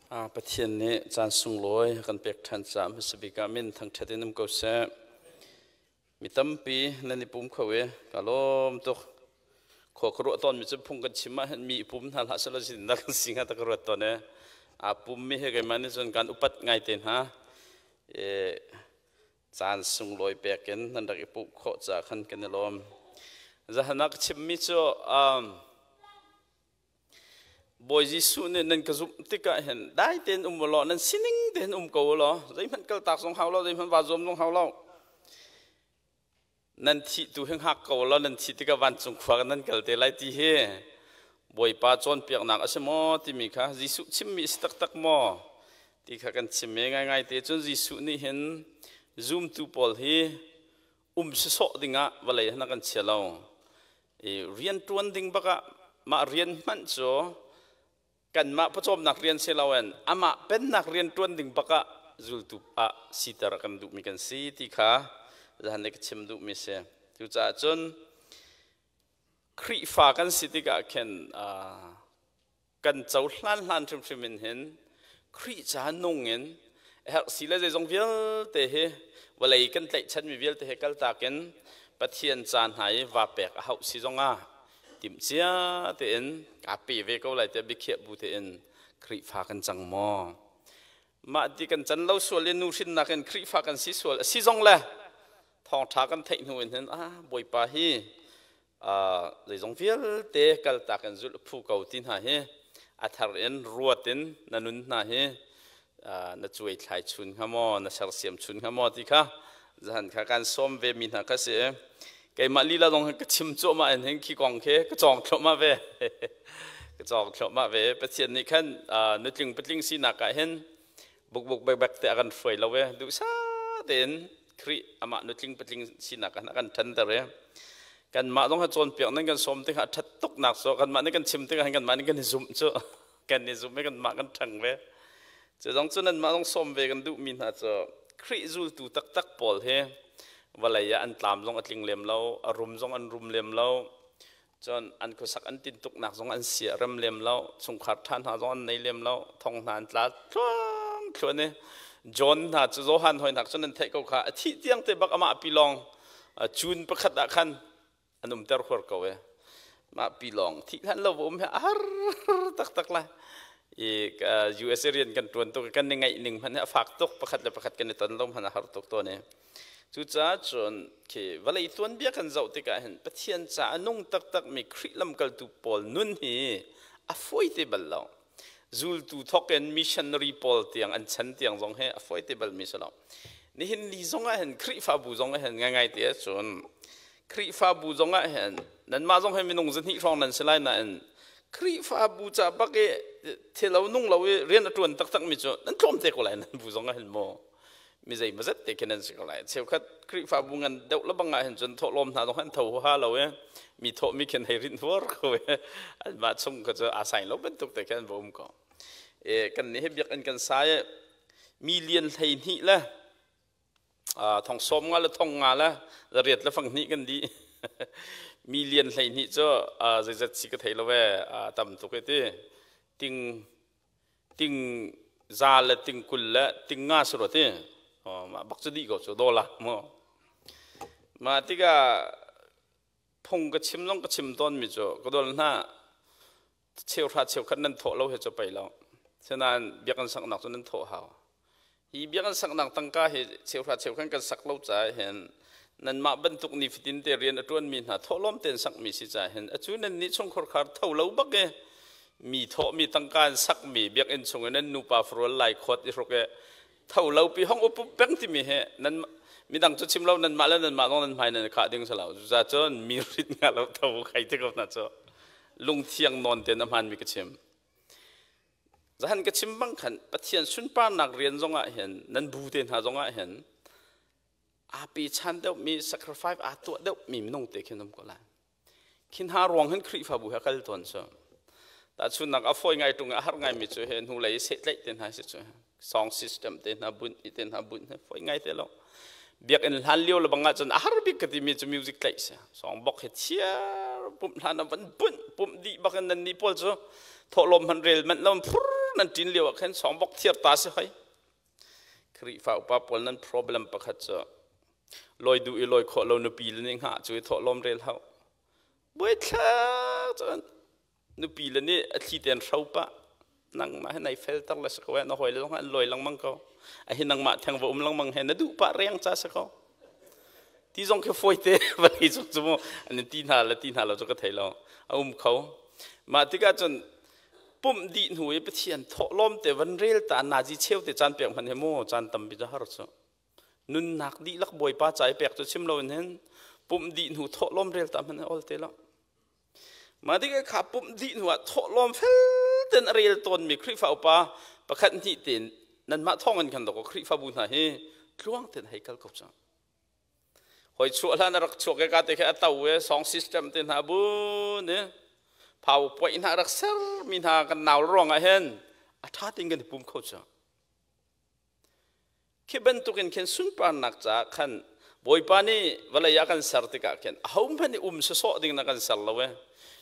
Pathian nih caan sunglawi kan pek ṭhan caah hmasa bik ah min thangṭhat in um ko seh. Mi tampi nan i pum kho i ka lawm tuk. Khua ka ruah tawnmi cu phung kan chim ah hin mi i pum hna hlah selaw zeitindah kan si hnga ta ka ruat tawn i aa pummi he keimah nih cun kan upat ngai te hna. I caan sunglawi pek in nan rak i pumh khawh caah khan kan i lawm. Zahan ah ka chimmi cu Bawi Jesuh nih nan ka zumh tikah hin dai tein um law nan sining tein um ko law zeihmanh kaltak zong hau lo zeihmanh vaa zuam zong hau lo nan thih tu hi hngak ko law nan thih tikah vancung khua nan kal te lai ti hi Bawipa cawnpiaknak a si maw timi kha Jesuh chimmi a si taktak maw ti kha kan chim e ngaingai te cun Jesuh nih hin zumtu pawl hi um sawsawh dingah vawlei han a kan chia lo i rianṭuan ding bakah mah rian hmanh cu kanmah pawcawmnak rian si loin amah pennak rian ṭuan ding bakah zultu ah siter a kan duhmi kan si ti kha zahan le ka chim duhmi si. Cucaah cun Khrihfa kan si tikah khin kan cohlan hlan hrimhrim in hin Khrih ca nung in herh si le zeizong vialte hi vawlei kan tlaihchanmi vialte he kaltak in Pathian ca hna i va pek a hauh si zongah timhcia tein kaa pe ve ko lai tiah biakhiah bu tein Khrihfa kan cang maw? Mah ti kan can lo sual i nu hrinnak in Khrihfa kan si sual a si zong le thawngṭha kan theih hnu in hin ah Bawipa hi zeizong vialte kaltak in zulh phu ko ti hna hi a thar in ruat in na nun hna hi na cuai thlai chun hnga maw na sersiam chun hnga maw ti kha zahan kha kan sawm ve mi hna kha si keimah lila zong ka chim cuahmah in hin khi kong khi ka cawng thluahmah ve ka cawng thluahmah ve Pathian nih khan nutling patling sinak ah hin bukbuk bekbek te a kan hruai lo e duhsah tein Khrih amah nutling patling sinak ah a kan ṭhanter i kanmah zong ha cawnpiak nan kan sawm tikah ṭhat tuknak cu kanmah nih kan chim tikah kanmah nih kan i zumh cu kan i zumh i kanmah kan ṭhang ve cu zong cu nanmah zong sawm ve kan duhmi hna cu Khrih zultu taktak pawl hi vawlei ah an tlam zong a tling lem lo a rum zong an rum lem lo cun an khuasak an tintuknak zong an sia rem lem lo chungkhar ṭha hna zong an nei lem lo thong hna an tla thluang thluan i John hna cu Johan hoi hna cun an theih ko kha a thih tiang te bak amah pilawng cun pakhat ah khan an umter huar ko e mah pilawng thih hlan lo um he a har taktak lai i USA rian kan ṭuan tuk kan i ngaih ning hmanh hi a fak tuk pakhat le pakhat kan i ton lo hmanh a har tuk tawn i Cucaah cun khi vawlei tuanbia kan zoh tikah hin Pathian ca a nung taktakmi Khrih lamkaltu pawl nun hi a fawi te bal lo. Zultu thawk in missionary pawl tiang an chan tiang zong hi a fawi te balmi si lo. Nihin ni zong ah hin Khrihfabu zong ah hin ngaingai te ahcun Khrihfabu zong ah hin nanmah zong hi minung zahnih hrawng nan si lai nain Khrihfabu ca bak i thilo nung lo i rian a ṭuan taktakmi cu nan tlawm te ko lai nan bu zong ah hin mu. Mi zeimawzat te khin an si ko lai. Cheukhat Khrihfabu ngan deuh lebang ah hin cun thawhlawm hna zong an tho huaha lo i mi thawh mi khin hei rinh huar ko i anmah chung kha cu aa saing lo bantuk te khin an va um ko. E, kan nih hi biakinn kan sa i mi lian 12 le thong sawm nga le thong nga le zariat le fang hnih kan dih. Mi lian 12 cu zeizat si ka thei lo e tam tuk e ti ting ting za le ting 20 le ting nga si rua ti mah bak cu dih ko cu dawla mu mah tikah phung ka chim zong ka chim tawn mi cu ka dol hna cheuhra cheukhat nan thawh lo he cu pei lo sinain biakinn saknak cu nan thawh hau Hi biakinn saknak tangka hi cheuhra cheukhan kan sak lo caah hin nanmah bantuk nifatin te rian a ṭuanmi hna thawhlawm tein sakmi si caah hin acu nan nih chungkhar khar tho lo bak i mi thawhmi tangka in sakmi biakinn chung i nan nupa farual lai khawt i hruk i tho lo pi hong upup peng timi hi nan midang cu chim lo nanmah le nanmah zong nan hmai nan i khah ding si lo cucaah cun mi rit nga lo tho khai te ko hna cu lungthiang nawn tein a hmaanmi ka chim Zahan ka chim bang khan Pathian sunparnak rian zongah hin nan bu te hna zongah hin aa pechan deuhmi sacrifice aa tuah deuhmi minung te khin um ko lai. Khi hna ruang hin Khrihfabu he kal tawn cu. Tahchunnak a fawi ngai ṭung i a har ngaimi cu he hnulei i sehtlaih te hna si cu song system te hna bunh i te hna bunh he fawi ngai te lo. Biakinn hlan lio le bang ahcun a har bik ka timi cu music tlaih si. Song bok he thiar pumh hlan ah van bunh pumh dih bak in nan nih pawl cu thawhlawm hmanh rel manh lo phur Nan ṭin lio ah khin songbok thiar ta si hoi. Khrihfa upa pawl nan problem pakhat cu lawi duh i lawi khawh lo nupi le nih hngah cu i thawh lawm rel hau. Buaithlak cun nupi le nih a thli tein hro pah. Nangmah hi nai felter le si ko eh, na hawi le zong an lawi lengmang ko. A hi nangmah theng va um lengmang he na duh pah reng ca si ko. Ti zong khi fawi te vawlei cung cu mu an ti hna le ti hna lo cu ka thei lo. A um kho. Mah tikah cun pumh dih hnu i Pathian thawhlawm te van rel ta nazi cheu te caan pek hmanh hi mu caan tampi cu har cu. Nunnak dihlak Bawipa ca i pek cu chim lo in hin pumh dih hnu thawhlawm rel ta hmanh hi ol te lo. Mah tikah kha pumh dih hnu ah thawhlawm fel ten a rel tawnmi Khrihfa upa pakhat hnih tein nanmah thawng in khan dawk Khrihfabu hna hi tluang tein hei kal ko cang. Hoi chuah hlan a rak chuak ka te kha a to e song system te hna bu ne phau poi hna rak ser mi hna kan nau ruang ah hin a tha tin kan pum kho cang. Khi bantukin khin sunparnak caah khan Bawipa nih vawlei ah kan ser tikah khin ahohmanh nih um sawsawh ding na kan ser lo e.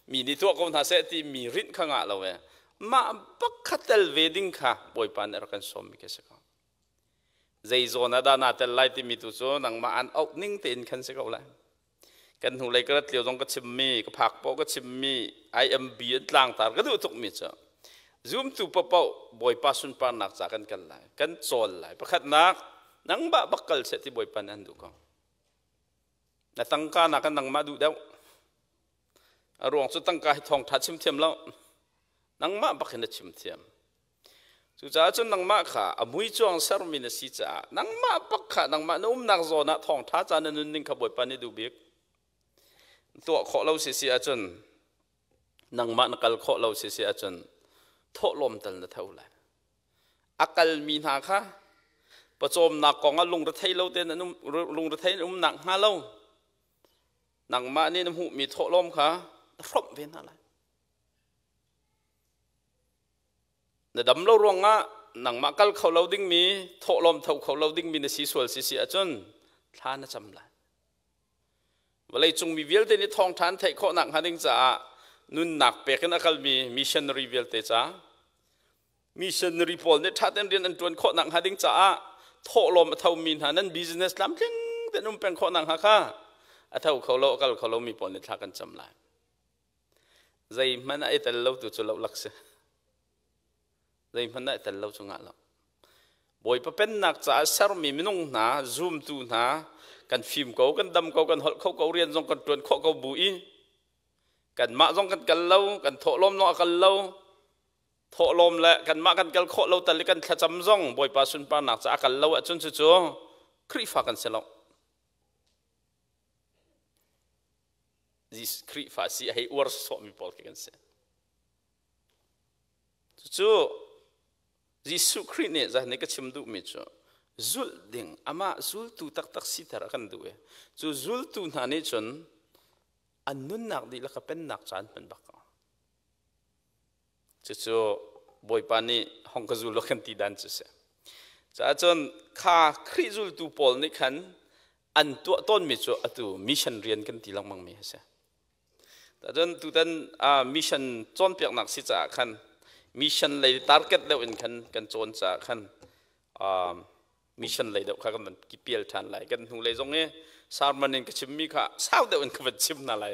Mi nih tuah ko hna seh ti mi rinh kha ngah lo e. Mah bak kha tel ve ding kha Bawipa nih a rak kan sawmmi khi si ko. Zei zawn ah dah naa tel lai timi tu cu nangmah an auh ning tein khan si ko lai. Kan hnulei ka rat lio zong ka chimmi, ka phak paoh ka chimmi, IMB an tlangtar ka duh tukmi cu zumtu paohpaoh Bawipa sunparnak ca kan kal lai, kan cawl lai. Pakhatnak, nangmah bak kal seh ti Bawipa nih an duh ko. Na tangka nak kan nangmah duh deuh. A ruang cu tangka hi thawngṭha chim thiam lo. Nangmah bak hin na chim thiam. Cucaah cun nangmah kha a muicuang sermi na si caah nangmah bak kha nangmah na umnak zawn ah thawngṭha ca na nunning kha Bawipa nih duh bik. Tuah khawh lo si si ahcun nangmah na kal khawh lo si si ahcun thawhlawm tal na tho lai. A kalmi hna kha pawcawmnak kong ah lungrethei lo tein an um lungrethei in umnak hnga lo nangmah nih na hmuhmi thawhlawm kha na hrawmh ve hna lai. Na dam lo ruangah nangmah kal kho lo dingmi, thawhlawm tho kho lo dingmi na si sual si si ahcun thla na cam lai. Vawleicung mi vialte nih thawngṭha an theih khawh nakhnga ding caah nunnak pek in a kalmi missionary vialte ca missionary pawl nih ṭha tein rian an ṭuan khawh nakhnga ding caah thawhlawm a thomi hna nan business tlamtling tein um peng khawh nakhnga kha a tho kho lo a kal kho lomi pawl nih thla kan cam lai. Zeihmanh ah i tel lo tu cu lohlak si. Zeihmanh ah i tel lo cu ngah lo. Bawipa pennak caah sermi minung hna, zumtu hna, kan fim ko, kan dam ko, kan holh kho ko, rian zong kan ṭuan khawh ko bu i kanmah zong kan kal lo, kan thawhlawm zong a kal lo, thawhlawm le kanmah kan kal khawh lo tal i kan thlacam zong Bawipa sunparnak caah a kal lo ahcun cucu Khrihfa kan si lo. Khrihfa si a hei uar sawhmi pawl khi kan si. Cucu Jesuh Khrih nih zan ka chim duhmi cu zulh ding amah zultu taktak siter a kan duh i cu zultu hna nih cun an nunnak dihlak a pennak caan hman bak ko. Cucu Bawipa nih hong ka zul kan ti dan cu si. Caah cun kha Khrih zultu pawl nih khan an tuah tawnmi cu atu mission rian kan ti lengmang mi a si. Cun tutan mission cawnpiaknak si caah khan mission lei target deuh in khan kan cawn caah khan mission lei deuh kha kan van pial ṭhan lai. Kan hnu lei zong i sermon in ka chimmi kha sau deuh in ka van chim hna lai.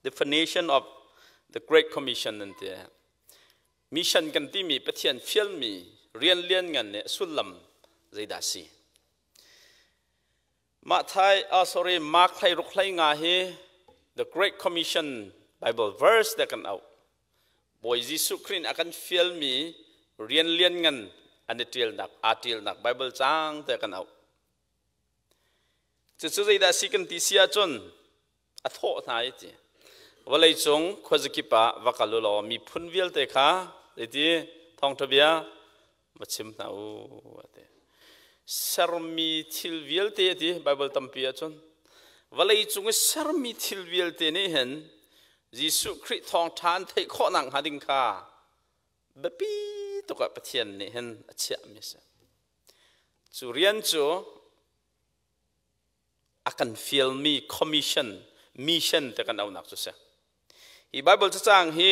Definition of the Great Commission an ti. Mission kan timi Pathian fialmi rian lian ngan nih sullam zeidah si? Mah thai, oh sorry, Mark hlei ruk hlei nga hi the Great Commission Bible verse te kan auh. Bawi Jesuh Khrih nih a kan fialmi rian lian ngan an i ṭialnak, aa ṭialnak Bible caang te kan auh. Cucu zeidah si kan ti si ahcun a thawh hna i ti. Vawleicung khuazakip ah va kal u law miphun vialte kha zeiti thawngṭha bia va chim hna u a ti. Sermi thil vialte a ti Bible tampi ahcun vawleicung i sermi thil vialte nih hin Jesuh Khrih thawngṭha an theih khawh nakhnga ding kha biapi tuk ah Pathian nih hin a chiahmi a si. Cu rian cu a kan fialmi commission, mission te kan auhnak cu si. Hi Bible cacang hi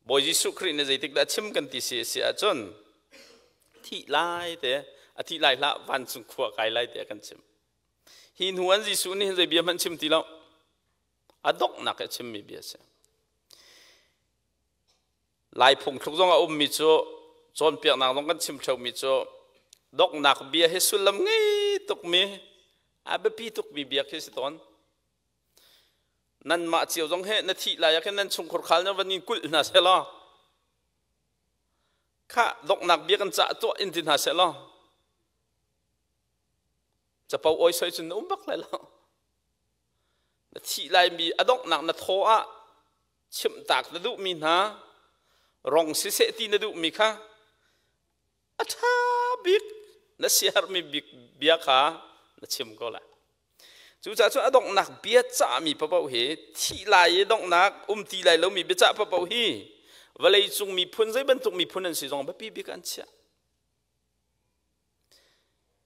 Bawi Jesuh Khrih nih zeitik dah chim kan ti si si ahcun thih lai te a thih lai hlah vancung khua kai lai te a kan chim. Hi hnu an Jesuh nih zei bia hmanh chim ti lo. A donghnak i chimmi bia si. Lai phungthluk zong a ummi cu cawnpiaknak zong kan chim ṭheumi cu donghnak bia hi sullam ngei tukmi a biapi tukmi bia khi si tawn. Nanmah cio zong he na thih lai ah khin nan chungkhur khal na van in kulh hna seh law khah donghnak bia kan cah tuah in ti hna seh law capo oi soi cun na um bak lai lo. Na thih laimi a donghnak na thaw ah chimhtak na duhmi hna rong siseh ti na duhmi kha a ṭha bik na siaherhmi bik bia kha na chim ko lai. Cucaah cun a donghnak bia cahmi paoh hi thih lai i donghnak um ti lai lomi biacah paoh hi vawleicung miphun zei bantuk miphun an si zong biapi bik an chiah.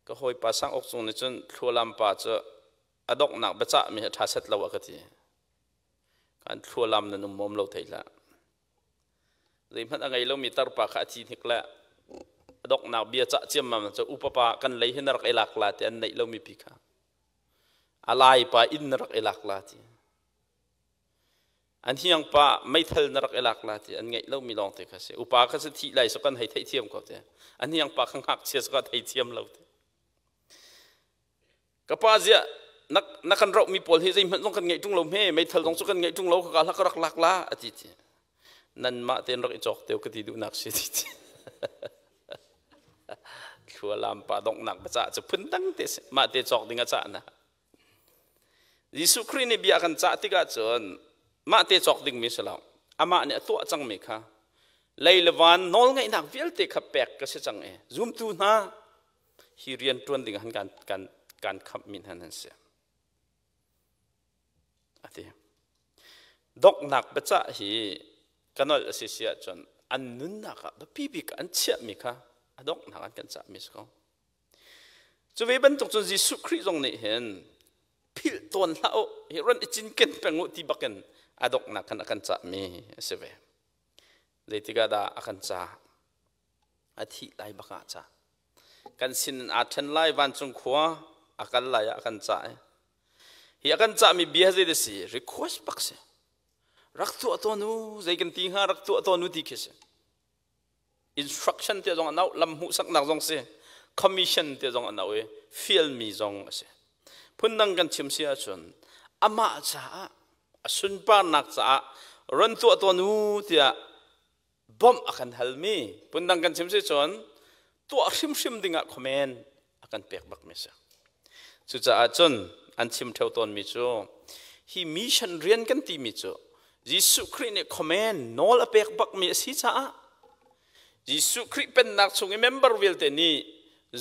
Ka hawipa Sang Awk Cung nih cun Thlualam pa cu a donghnak biacahmi hi a ṭha set lo a ka ti. Kan thlualam nan um mawm lo thei hlah. Zeihmanh a ngei lomi tarpa kha a thi hnik le a donghnak bia cah ciammam cu upa pa kan lei hi na rak i lak la ti an neih lomi pi kha. A lai pa inn na rak i lak la ti. An hiang pa meithal na rak i lak la ti an ngeih lomi lawng te kha si. Upa kha si thih lai so kan hei theih thiam ko te. An hiang pa kha ngakchia so ka thei thiam lo te. Ka pa ziah na, na kan rohmi pawl hi zeihmanh zong kan ngeih ṭung lo hme meithal zong cu kan ngeih ṭung lo ka hla ka rak lak la a ti ti nanmah tein rak i cawk teo ka ti duhnak si ti ti thlualam pa donghnak biacah cu phun dang te si mah te cawk ding a cah na Jesuh Khrih nih bia kan cah tikah cun mah te cawk dingmi si lo amah nih a tuah cangmi kha lei le van nawlngeihnak vialte kha pek ka si cang i zumtu hna hi rian ṭuan ding han kan kan kan khamhmi hna nan si a ti doknak biacah hi ka nolh a si si ahcun an nunnak ah biapi bik an chiahmi kha a donghnak an kan cahmi si ko cu ve bantuk cun Jesuh Khrih zong nih hin philh tawn hlah u hi ron i cinken peng u ti bakin a donghnak khan a kan cahmi a si ve zeitikah dah a kan cah A thih lai bak ah ca. Kan sin in aa ṭhen lai vancung khua a kal lai ah a kan cah i hi a kan cahmi bia zei da si request bak si rak tuah tawn u zei kan ti hnga rak tuah tawn u ti khi si instruction te zong an auh lam hmuhsaknak zong si commission te zong an auh i fialmi zong a si phundang kan chim si ahcun amah caah a sunparnak caah ron tuah tawn u tiah bawmh a kan halmi phundang kan chim si cun tuah hrimhrim dingah comment a kan pek bakmi si. Cucaah cun an chim theo tawnmi cu hi mission rian kan timi cu Jesuh Khrih nih comment nawl a pek bakmi a si caah Jesuh Khrih pennak chung i member vialte nih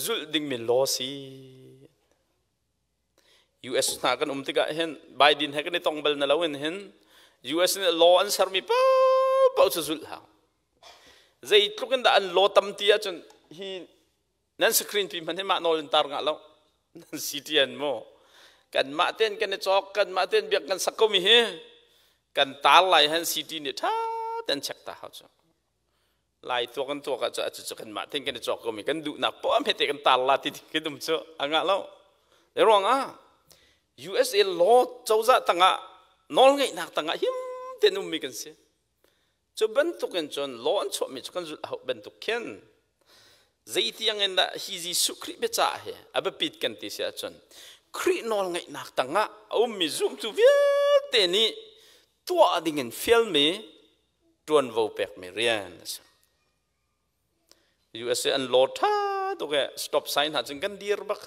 zulh dingmi law si. US hna kan um tikah hin Biden he kan i tong bal na lo in hin US nih law an sermi paohpaoh cu zulh hau. Zeitluk in dah an law tam ti ahcun hi nan screen pi hmanh hi mah nawl in tar ngah lo. Nan CTN mu. Kanmah tein kan i cawk, kanmah tein biak kan sak komi hi kan tar lai han CT nih ṭha ten check ta hau cu. Lai tuak kan tuak ah cu cu kanmah ten kan i cawk komi kan duhnak poah hmete kan tar la ti kan um cu a ngah lo. Le ruangah USA law cozah tangah nawlngeihnak tangah him ten ummi kan si. Cu bantuk in cun law an chuahmi cu kan zulh hau bantuk khin zeitiang in dah hi Jesuh Khrih biacah hi a biapit kan ti si ahcun Khrih nawlngeihnak tangah a ummi zumtu vialte nih tuah dingin fialmi ṭuanvo pekmi rian a si. USA an law ṭha tuk e stop sign hna cun kan dir bak.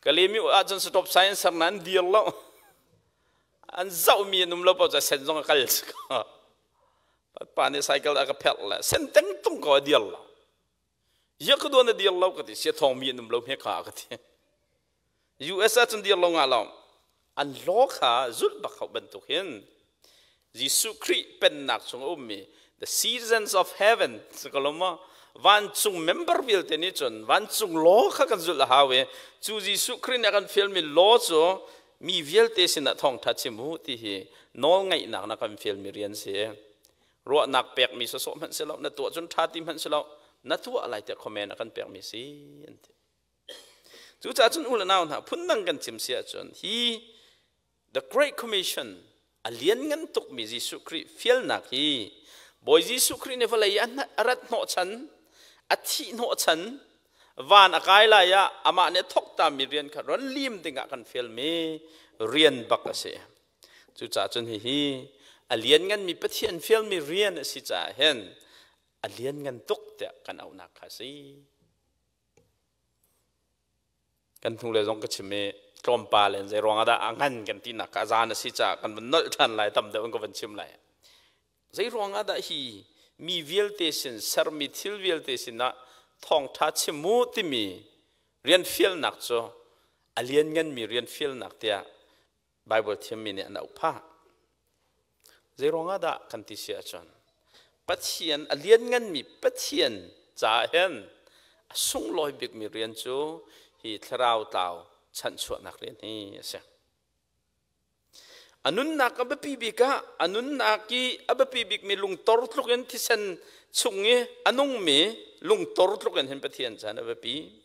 Kalemi ahcun stop sign ser na an dir lo. An zohmi an um lo paoh cu sen zong a kal si ko. Pa nih cycle a ka pherh le sen teng tung ko a dir lo. Ia ka duan a dir lo ka ti sia thawngmi an um lo hme kha ka ti. US ahcun dir lo ngah lo. An law kha zulh bak hau bantuk hin Jesuh Khrih pennak chung a ummi the citizens of heaven maw vancung member vialte nih cun vancung law kha kan zulh a hau i cu Jesuh Khrih nih a kan fialmi law cu mi vialte sinah thawngṭha chim u ti hi nawlngaihnak na kan fialmi rian si. Ruahnak pekmi sawsawh hmanh si lo, na tuah cun ṭha ti hmanh si lo, na tuah lai tiah comment a kan pekmi si an ti. Cucaah cun u le nau hna phundang kan chim si ahcun hi The Great Commission a lianngan tukmi Jesuh Khrih fialnak hi Bawi Jesuh Khrih nih vawlei a rat hnawhchan, a thih hnawhchan, van a kai lai ah amah nih a thawk tami rian kha ron lim dingah kan fialmi rian bak a si. Cucaah cun hihi a liannganmi Pathian fialmi rian a si caah hin a lianngan tuk tiah kan auhnak kha a si. Kan hnu le zong ka chim i tlawmpal in zei ruangah dah a ngan kan tinak kha a zan a si caah kan van nolh ṭhan lai, tam deuh in ka van chim lai. Zei ruangah dah hi mi vialte sin sermi thil vialte sinah thawngṭha chim u timi rian fialnak cu a liannganmi rian fialnak tiah Baibal thiammi nih an auh phah. Zei ruangah dah kan ti si ahcun Pathian a liannganmi Pathian caah hin a sunglawi bikmi rian cu hi thlarau tlau chanhchuahnak rian hi a si. A nunnak a biapi bik ah a nunnak i a biapi bikmi lungtor tluk in thisen chung i a nungmi lungtor tluk in hin Pathian caan a biapi.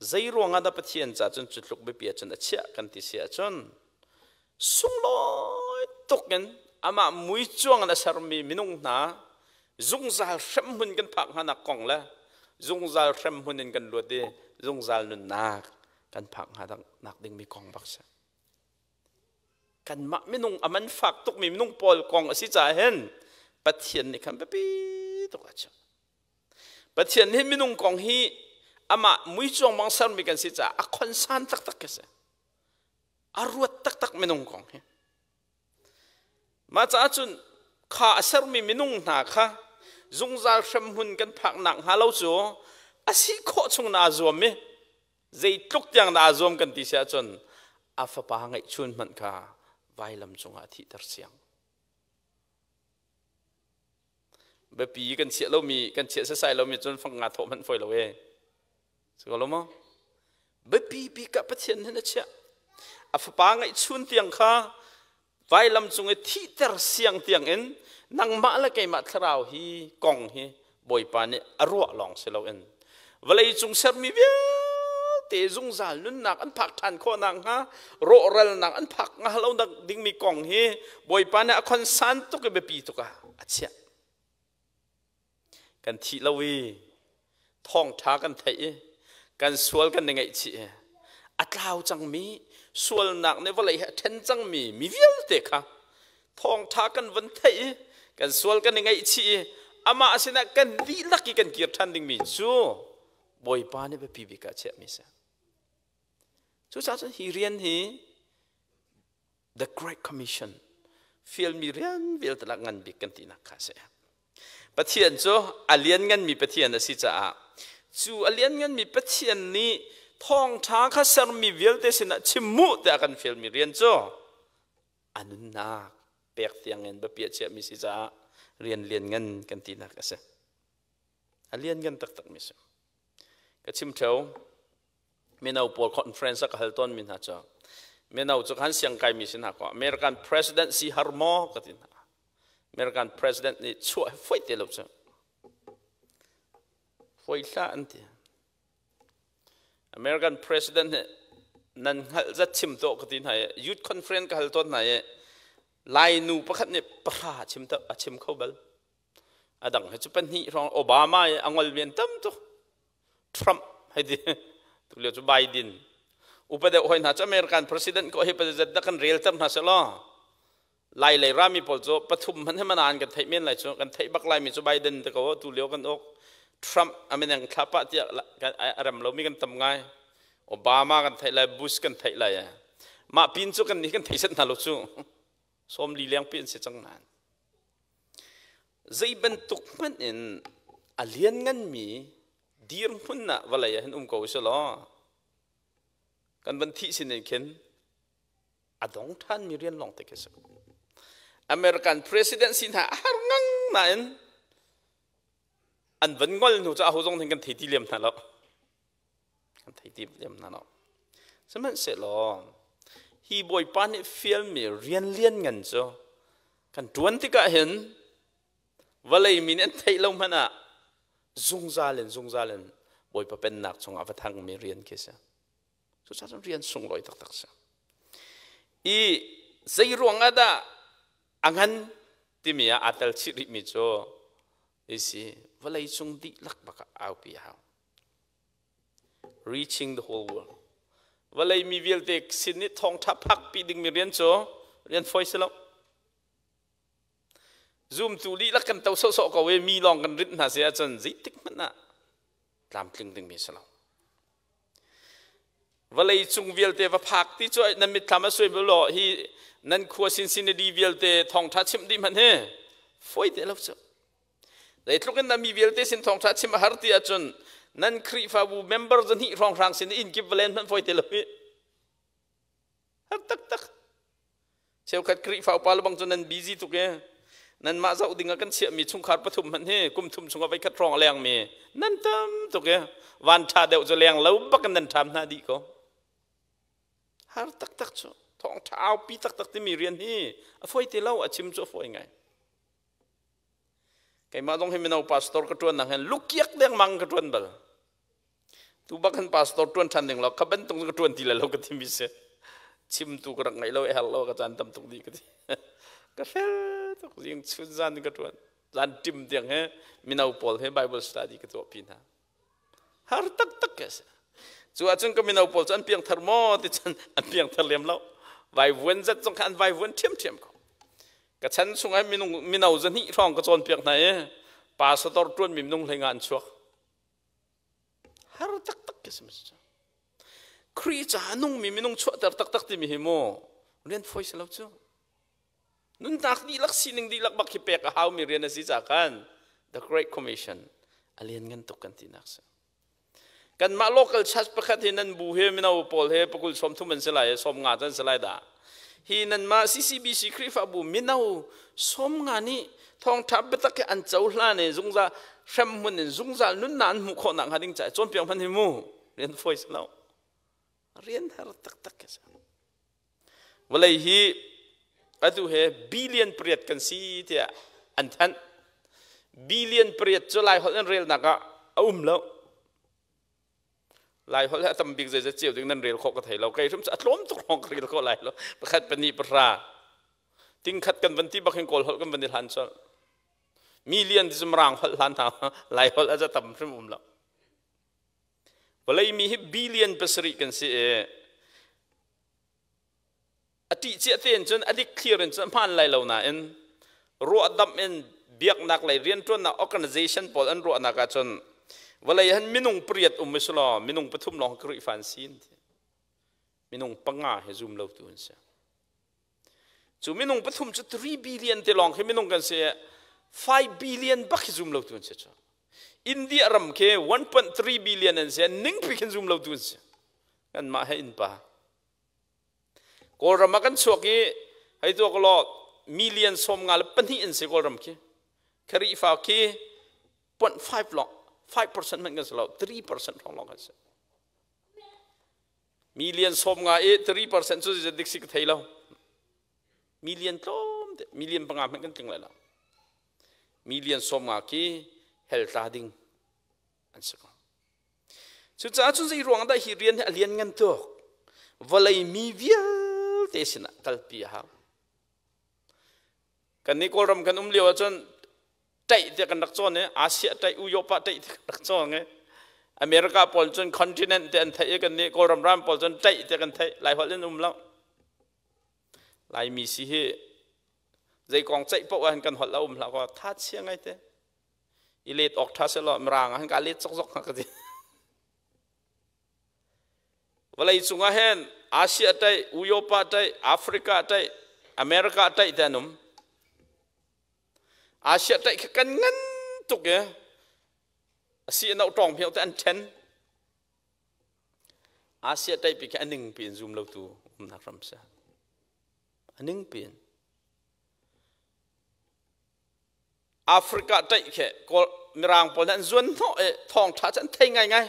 Zei ruangah dah Pathian ca cun cu tluk biapi ahcun a chiah kan ti si ahcun sunglawi tuk in amah mui cuang in a sermi minung hna zungzal hremhmun kan phak hnganak kong le zungzal hremhmun in kan luat i zungzal nunnak kan phak hnganak dingmi kong bak si. Kanmah minung a man fak tukmi minung pawl kong a si caah hin Pathian nih khan biapi tuk a chiah. Pathian nih minung kong hi amah muicuang bang sermi kan si caah a khonsan taktak khi si. A ruat taktak minung kong hi. Mah caah cun kha a sermi minung hna kha zungzal hremhmun kan phak nak hnga lo cu a si khawh chung naa zuam i zeitluk tiang dah aa zuam kan ti si ahcun a fapa ngeihchun hmanh kha vailam cungah a thihter siang. Biapi kan chiah lomi kan chiah sasai lomi cun fang nga thawh hmanh fawi lo e. Si ko lo maw? Biapi bik ah Pathian hin a chiah. A fapa ngeihchun tiang kha vailam cung i thihter siang tiang in nangmah le keimah thlarau hi kong hi Bawipa nih a ruah lawng si loin vawlei cung sermi vialte zungzal nunnak an phak ṭhan khawh nakhnga rawhralnak an phak hnga lo dingmi kong hi Bawipa nih a khonsan tuk i biapi tuk ah a chiah. Kan thih lo i thawngṭha kan theih i kan sual kan i ngaihchih i a tlau cangmi sualnak nih vawlei he a ṭhen cangmi mi vialte kha thawngṭha kan van theih i kan sual kan i ngaihchih i amah sinah kan dihlak i kan kir ṭhan dingmi cu Bawipa nih biapi bik ah chiahmi a si. Cucaah cun hi rian hi The Great Commission fialmi rian vialte lak ngan bik kan tinak kha a si. Pathian cu a liannganmi Pathian a si caah cu a liannganmi Pathian nih thawngṭha kha sermi vialte sinah chim mu tiah kan fialmi rian cu a nunnak pek tiangin biapi a chiahmi si caah rian lianngan kan tinak a si. A lianngan taktakmi a si. Ka chim ṭheo, mino pawl conference ah ka hal tawnmi hna cu mino cu khan siang kaimi si hna kaw American president si har maw ka ti hna. American president nih chuah hi foi te lo cu. Foi hlah an ti. American president nih nan hngalh zat chim tuah ka ti hna i youth conference ka hal tawn hna i Lainu pakhat nih pahra chim a chim kho bal. A dang hi cu pahnih hrawng Obama i a ngol mi an tam tuk. Trump hei ti tu lio cu Biden. Upa deuh hoi hna cu American president ko hi pazat dah kan rel ter hna selaw Lai lei rami pawl cu pathum hmanh hi mana an kan theih men lai cu kan theih bak laimi cu Biden te ko tu lio kan uk Trump a mineng thla pah tiah a rem lomi kan tam ngai Obama kan theih lai Bush kan theih lai mah pin cu kan nih kan thei set hna lo cu 40 leng pi an si cang nain zei bantuk hmanh in a liannganmi dirhmun ah vawlei ah hin um ko usih law kan van thih sin in khin a dong ṭhanmi rian lawng te khi si. American president si hna a har ngang nain an van ngol hnu cu aho zong nih kan thei ti lem hna lo. Kan thei ti lem hna lo. Sihmanhsehlaw hi Bawipa nih fialmi rian lian ngan cu kan ṭuan tikah hin Vawlei mi nih an theih lo hmanh ah zungzal in zungzal in Bawipa pennak chungah va thangmi rian khi si. Cucaah cun rian sunglawi taktak si. I zei ruang ah dah a ngan timi ah aa tel chih rihmi cu isi vawlei cung dihlak bak ah aupi a hau. Reaching the whole world. Vawlei mi vialte sin i thawngṭha phakpi dingmi rian cu rian fawi si lo. Zumtu dihlak kan to sawhsawh ko i mi lawng kan rinh hna si ahcun zeitik hmanh ah tlamtling dingmi si lo. Vawlei cung vialte va phak ti cu nan mitthlam a suai law hi nan khua Cincinnati vialte thawngṭha chimh dih hmanh hi fawi te lo cu. Zeitluk in dah mi vialte sin thawngṭha chim a har ti ahcun nan Khrihfabu member zahnih hrawnghrang sin inn kip va len hmanh fawi te lo hi. Har taktak. Cheukhat Khrihfa upa le bang cu nan busy tuk i nanmah zoh ding ah kan chiahmi chungkhar pathum hmanh hi kum thum chungah voikhat hrawng a lengmi nan tam tuk i van ṭha deuh cu leng lo bak in nan ṭham hna dih ko. Har taktak cu thawngṭha aupi taktak timi rian hi a fawi ti lo a chim cu a fawi ngai. Keimah zong hi mino pastor ka ṭuan nak hin lukiak dengmang ka ṭuan bal. Tu bak hin pastor ṭuan ṭhan ding lo kha bantuk ka ṭuan ti lai lo ka timi si. Chimtu ka rak ngeih lo i herh lo ka caan tam tuk dih ka ti. Ka fel tuk zing chun zan ka ṭuan. Zan ṭim tiang he mino pawl he Bible study ka tuahpi hna. Har taktak ka si. Cu ahcun ka mino pawl cu an piangthar maw ti cun an piangthar lem lo. Vaivuan zat zong kha an vaivuan ṭhiamṭhiam ko. Ka chan chungah minung mino zahnih hrawng ka cawnpiak hna i pastor ṭuanmi minung hlei nga an chuak. Har taktak ka si cu. Khrih caah nungmi minung chuahter taktak timi hi mu rian fawi si lo cu. Nunnak dihlak sining dihlak bak hi pek a haumi rian a si ca khan The Great Commission a lianngan tuk kan tinak si. Kanmah local church pakhat hi nan bu he mino pawl he pakul sawm thum an si lai 50 an si lai dah. Hi nanmah CCBC Khrihfabu mino 50 nih thawngṭha biatak hi an cohlan i zungzal hremhmun in zungzal nunnak an hmuh khawh nakhnga ding caah cawnpiak hmanh hi mu rian fawi si lo. Rian har taktak ka si. Vawlei hi atu he billion pariat kan si tiah an thanh. Billion pariat cu Laiholh in relnak ah a um lo. Laiholh hi a tam bik zeizat cio ding nan rel khawh ka thei lo. Kei hrim cu a tlawm tuk lawng ka rel khawh lai lo. Pakhat, pahnih, pahra. Tingkhat kan van ti bak hin Kawl holh kan van i hlan colh. Million ti cu Mirang holh hlan hna Laiholh a tam hrim um lo. Vawlei mi hi billion pasarih kan si i a ṭih cia tein cun a dik thlir in cun hmaan lai lo nain ruahdamh in biaknak lei rianṭuannak organization pawl an ruahnak ahcun vawlei han minung pariat um i law minung pathum lawng Khrihfa an si minung panga hi zum lotu an si. Cu minung pathum cu 3 billion te lawng khi minung kan si 5 billion bak hi zum lotu an si cu. India ram khi 1.3 billion an si ningpi khin zum lotu an si. Kanmah he innpa. Kawlram ah kan chuak i hei tuak law million 52 an si Kawlram khi. Khrihfa khi 0.5 lawng 5% hmanh kan si lo 3% hrawng lawng kan si. Million 50 i 3% cu zeidah dik si ka thei lo. Million tlawm te million panga hmanh kan tling lai lo. Million 50 khi hell tla ding an si ko. Cucaah cun zei ruang dah hi rian hi a lian ngan tuk? Vawlei mi vialte sinah kalpi a hau. Kannih Kawlram kan um lio ahcun ṭaih tiah kan rak cawn i Asia ṭaih, Uyopa ṭaih tiah kan rak cawn i America pawl cun continent te an theih i kannih Kawlram ram pawl cun ṭaih tiah kan theih. Laiholh in um lo. Laimi si hi zei kong ceih paoh ah hin kan holh a um hlah kaw tha chia ngai te. I let awk ṭha selaw Mirang ah hin ka let zokzok hnga ka ti. Vawlei cung ah hin Asia ṭaih, Uyopa ṭaih, Africa ṭaih, America ṭaih te an um. Asia ṭaih khi kan ngan tuk i a si a noh ṭawng hmio te an ṭhen. Asia ṭaih pi khi a ning piin zum lotu umnak ram si. A ning piin. Africa ṭaih khi Kawl Mirang pawl nih an zuan hnawh i thawngṭha cu an thei ngaingai.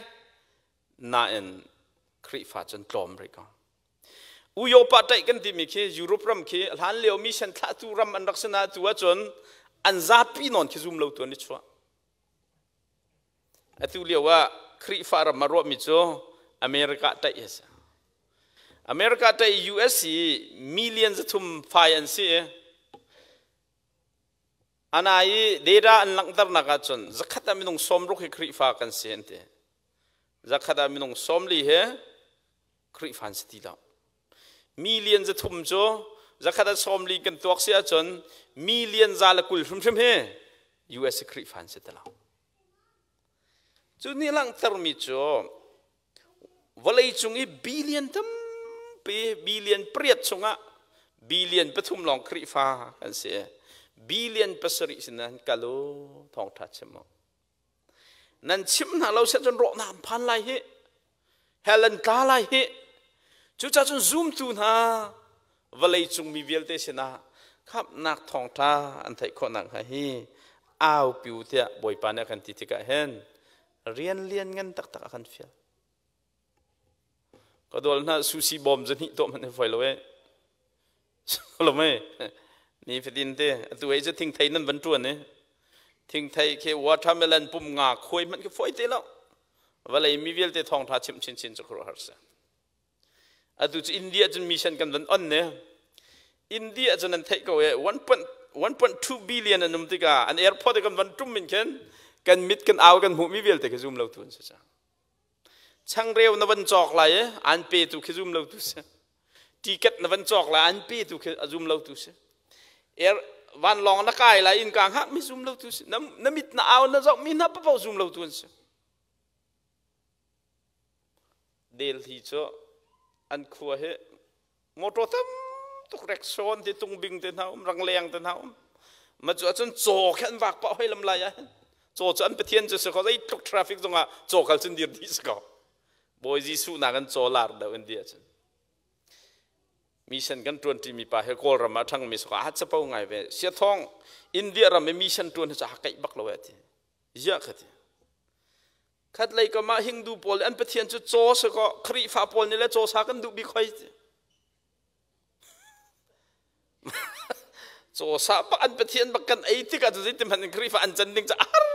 Nain Khrihfa cu an tlawm rih ko. Uyopa ṭaih kan timi khi Europe ram khi hlan lio mission thlahtu ram an rak si na tu ahcun An zapi nawn khi zum lo tu an i chuah. Atu lio ah Khrihfa ram a ruahmi cu America taih a si. America taih US i million 300 fai an si i ana i data an langhternak ahcun zakhat ah minung 60 hi Khrihfa kan si an ti. Zakhat ah minung 40 hi Khrihfa an si ti lo. Million 300 cu zakhat ah 40 kan tuak si ahcun million 120 hrimhrim hi US i Khrihfa an si ti lo. Cu nih langhtermi cu vawleicung i billion tampi billion 8 chungah billion 3 lawng Khrihfa kan si. Billion 7 sin nan kal u thawngṭha chim u. Nan chim hna lo siah cun rawhnak an phan lai hi. Hell an tla lai hi. Cucaah cun zumtu hna vawleicung mi vialte sinah khamhnak thawngṭha an theih khawh nakhnga hi aupi u tiah Bawipa nih a kan ti tikah hin rian lian ngan taktak a kan fial. Ka dawl hna sushi bawm zahnih tuah hmanh hi fawi lo eh. Lo mei ni fatin te atu ei cu thingthei nan van ṭuan i thingthei khi watermelon pum nga khuai hmanh khi fawi te lo. Vawlei mi vialte thawngṭha chimh chinchin cu khuaruahhar si. Atu cu India cun mission kan van on ne. India cun an theih ko e 1.2 billion an um tikah an airport kan van tum min khin kan mit kan au kan hmuh mi vialte khi zum lo tu an si cang. Changreu na van cawk lai e an pe tu khi zum lo tu si. Ticket na van cawk lai an pe tu khi a zum lo tu si. Air vanlawng na kai lai in ka hngak mi zum lo tu si. Na mit na au na zoh mi hna papo zum lo tu an si. Delhi cu an khua hi motor tam tuk reksawn te tungbing te hna um rangleng te hna um ma cu ahcun caw khi an vak pah hoi lam lai ah caw cu an pathian cu si ko zei tluk traffic zongah caw kal cun dir dih si ko Bawi Jesuh nak an caw lar deuh in di ahcun mission kan ṭuan ṭimi pa he Kawlram ah ṭhangmi si ko a capo ngai ve siathawng India ram i mission ṭuan hi cu a keih bak lo eh ti ziah ka ti Khatlei kam ah Hindu pawl an pathian cu caw si kaw Khrihfa pawl nih le caw sa kan duh bik hoi. Caw sa bak an pathian bak kan ei tikah cu zeitin hmanh in Khrihfa an can ding cu a har.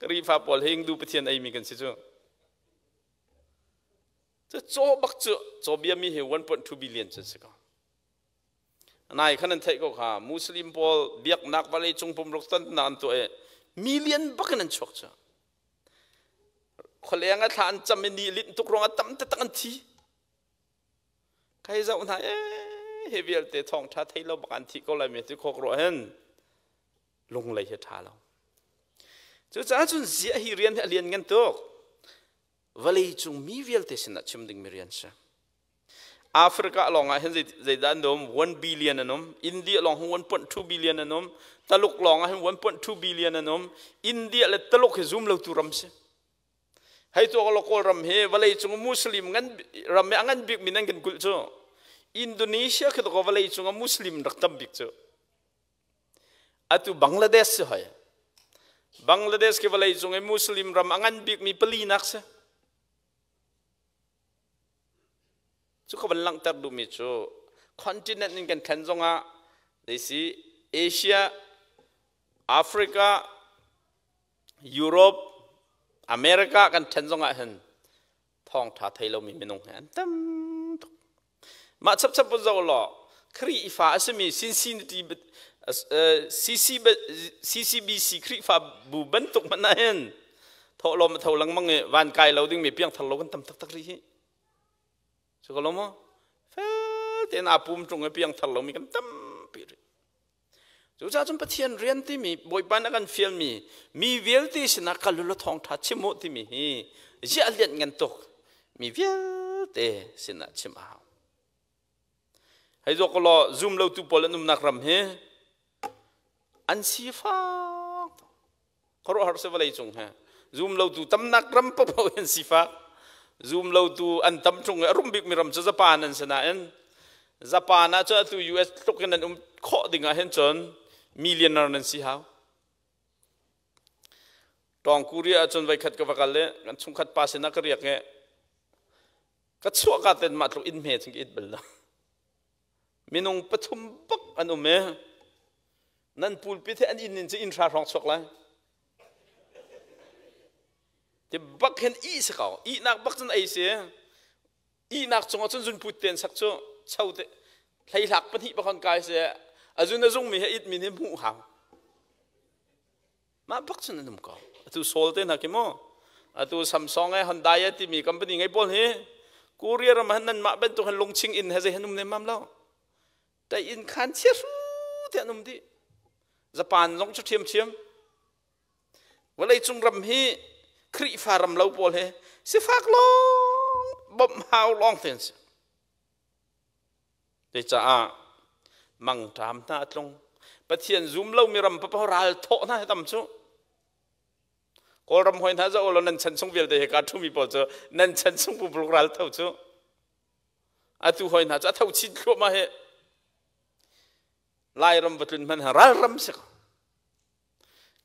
Khrihfa pawl Hindu pathian eimi kan si cu. Cu caw bak cu caw biami hi 1.2 billion cun si ko. Nai khan an theih ko kha Muslim pawl biaknak vawlei cung pumruk tonnak an tuah i million bak in an chuak cu. Khualeng a thla an cam i ni linh tuk ruangah tam taktak an thi. Kai zoh hna ee hi vialte thawngṭha thei lo bak an thi ko lai mi ti khawk ruah hin lunglei hi ṭha lo. Cucaah cun ziah hi rian hi a lian ngan tuk. Vawlei cung mi vialte sinah chim ding mi rian si. Africa lawng ah hin zeidah an um 1 billion an um India lawng hin 1.2 billion an um Taluk lawng ah hin 1.2 billion an um India le Taluk hi zum lo tu ram si hei tu lo Kawl ram hi vawlei cung Muslim ngan ram a ngan bik mi nan kan kulh cu Indonesia khi to vawlei cung Muslim rak tam bik cu atu Bangladesh si hoi Bangladesh khi vawlei cung i Muslim ram a ngan bik mi pali nak si Cu ka van langhter duhmi cu continent in kan thlen zongah si Asia, Africa, Europe, America kan then zongah hin thawngtha thei lomi minung he an tam tuk. Mah chapchap pun zoh law Khrihfa a simi Cincinnati CCBC Khrihfa bu bantuk hmanh ah hin thawhlawm a tho lengmang i van kai lo dingmi piangthar lo kan tam taktak rih hi. Cu ko lo maw? Fel tein aa pum ṭung i piangthar lomi kan tampi rih. Cucaah cun Pathian rian timi Bawipa nih a kan fialmi mi vialte sinah kal u law thawngṭha chim u timi hi ziah lianh ngan tuk mi vialte sinah chim a hau. Hei zawk law zum lotu pawl an umnak ram hi an sifak khuaruahhar si vawlei cung he zum lotu tamnak ram paohpaoh an sifak zum lotu an tam ṭung i a rum bikmi ram cu Japan an si nain Japan ah cun atu US tluk in an um khawh ding ah hin cun millionaire nan si hau Tawng Korea ah cun voikhat ka va kal i kan chungkhat pa sinah ka riak i ka chuah ka ten mah tluk inn hme cun ka it bal lo minung pathum bak an um i. Nan pulpit he an inn in cu inn hra hrawng chuak lai. Ti bak hin ih si ko. Ihnak bak cun ei si. Ihnak cungah cun zunput ten sak cu cho te hleihlak pahnih bakon kai si. A zun a zung mi he it min hi hmuh hau. Mah bak cun an um ko. Atu Saul te hna khi mu. Atu Samsung e Hyundai e timi company ngei pawl hi Korea ram ah nan mah bantuk han lungching inn he zei han um nem mam lo. Tai inn khan chia hru te an um dih. Japan zong cu ṭhiamṭhiam. Vawlei cung ram hi Khrihfa ram lo pawl hi sifak lawng bawmh hau lawng te an si. Cucaah mangṭam hna a tlung. Pathian zum lomi ram paoh ral thawh hna hi tam cu. Kawlram hawi hna zoh law nan chan chung vialte hi kaa ṭhumi pawl cu nan chan chung pumpak ral tho cu. Atu hawi hna cu a tho chin thluahmah hi. Lairam va tlun hmanh ralram si ko.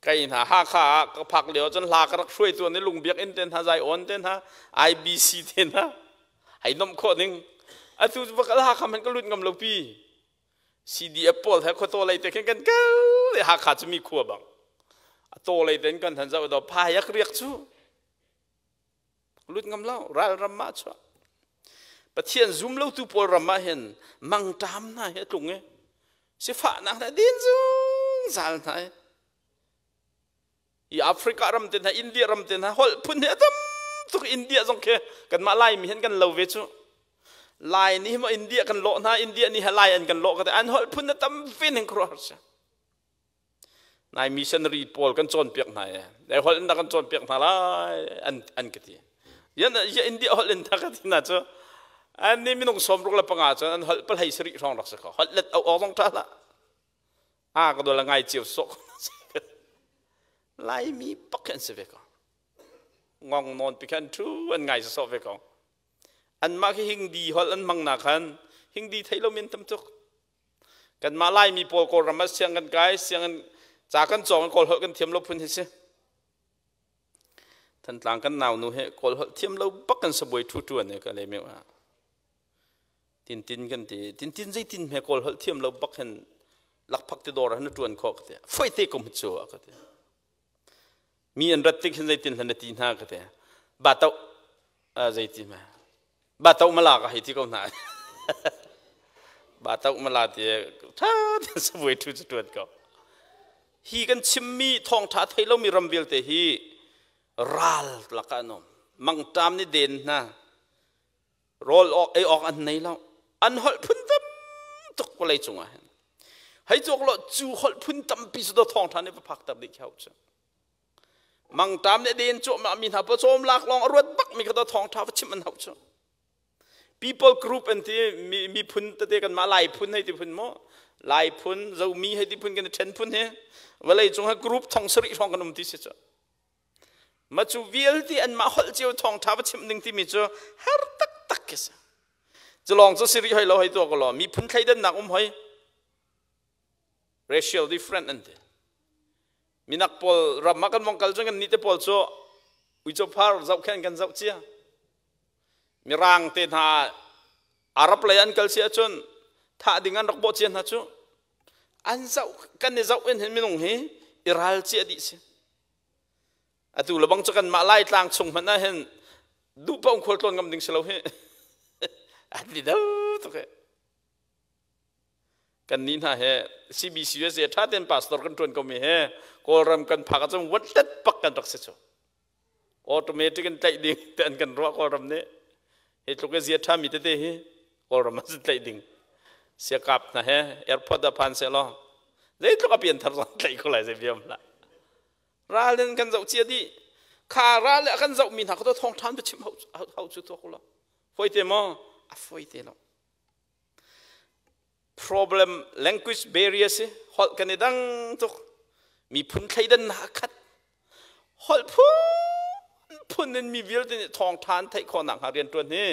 Kai hna Hakha ah ka phak lio cun hla ka rak hruai tuan i lungbiak inn te hna zai-awn te hna IBC te hna hei nomh khawh ning atu va kal Hakha hmanh ka lut ngam lo pi CDF pawl he khuataw lei te khin kan kal i Hakha cu mi khua bang a taw lei ten kan han zoh do phaiak riak cu lut ngam lo ralram ma chuah Pathian zum lo tu pawl ram ah hin mangṭam hna hi a tlung i sifahnak hna din zungzal hna i i Africa ram te hna India ram te hna holh phun hi a tam tuk India zong khi kanmah Laimi hin kan lo ve cu Lai nih maw India kan lawh hna India nih Lai an kan lawh ka an holh phun a tam ve ning khuaruahhar si Nai missionary pawl kan cawnpiak hna i lai holh in dah kan cawnpiak hna lai an an ka ti. Yan ya India holh in dah ka ti hna cu an nih minung 65 cun an holh palhei sarih hrawng rak si kho holh let au awk zong ṭha hlah. A ka dol ngai cio sawh Laimi pak an si ve ko. Ngong nawn pi khan ṭhu an ngai sawh ve ko. Anmah khi Hindi holh an hmang na khan Hindi thei lo men tam tuk. Kanmah Laimi pawl Kawlram ah siang kan kai, sianginn ca kan cawng i Kawl holh kan thiam lo phun hi si. Thantlang kan nau nu he Kawl holh thiam lo bak kan sabuai ṭhu ṭuan e ka le meu ah. Tintin kan ti. Tintin zeitin hme Kawl holh thiam lo bak hin lakphak ti dawr ah na ṭuan khawh ka ti. Foi te kum cu a ka ti. Mi an rat tik hin zeitin hlan na ti hna ka ti. Ba to zeiti hme ba to mala ka hei ti ko hna. Ba to mala ti tha ten sabuai thu cu tuan ko. Hi kan chimmi thawngtha thei lomi ram vialte hi ral lakah an um. Mangṭam nih den hna. Rawl awk ei awk an nei lo. An holh phun tam tuk vawlei cungah hin. Hei cawk lo cu holh phun tampi cu do thawngtha nih va phak ter dih kho cu. Mangṭam nih den cuahmah mi hna pawcawm lak lawng a ruat bak mi kha do thawngtha va chimh an hauh cu. People group an ti miphun tete kan mah Lai phun hei ti phun maw Lai phun Zomi hei ti phun kan i ṭhen phun hi vawlei cung ha group thong sarih hrawng kan um ti si cu. Ma cu vialte anmah holh cio thawngṭha va chimh ding timi cu har taktak khi si. Cu lawng cu si rih hoi lo hoi tuah ko law miphun thleidannak um hoi. Racial different an ti. Minak pawl ram ah kan vong kal cun kan nih te pawl cu uico phar zohkhen kan zoh cia. Mirang te hna Arab lei an kal si ahcun thah ding an rak bawh cia hna cu an zoh kan i zoh in hin minung hi i ral cia dih si. Atu lebang cu kanmah Laitlang chung hmanh ah hin duh paoh khual tlawn ngam ding si lo hi. An ti do tuk hi. Kan nih hna he CBC USA tha ten pastor kan tuan ko mi he Kawlram kan phak ahcun watlet pak kan rak si cu. Automatic in tlaih ding te an kan ruah Kawlram nih. Hi tluk i zia tha mi tete hi Kawlram ah cun tlaih ding. Siakap hna he airport ah phan seh law zeitluk a pianthar zong tlaih ko lai zei biam hlah. Ral in kan zoh cia dih. Kha ral le a kan zohmi hna kha thawng ṭhan va chim hau cu tuak u law. Foi te maw? A foi te lo. Problem language barrier si holh kan i dang tuk. Miphun thleidan na khat. Holh phun phun in mi vialte nih thawng ṭhan theih khawh nak hnga rian ṭuan hi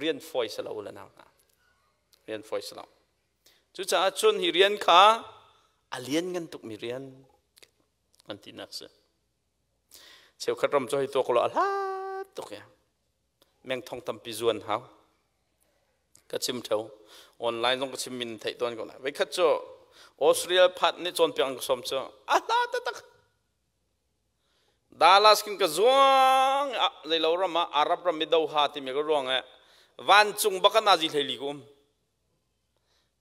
rian fawi si lo le nau hna. Rian fawi si lo. Cucaah cun hi rian kha a lianngan tukmi rian an tinak si. Cheukhat ram cu hei tuak law a hlat tuk i meng thong tampi zuan hau. Ka chim theo. Online zong ka chim min theih tawn ko lai. Voikhat cu Australia phat nih cawnpiak an ka sawm cu a hla taktak. Dallas kin ka zuang zeilo ram ah Arab ram i Doha timi ka ruang eh vancung bak ah nazi hleili ka um.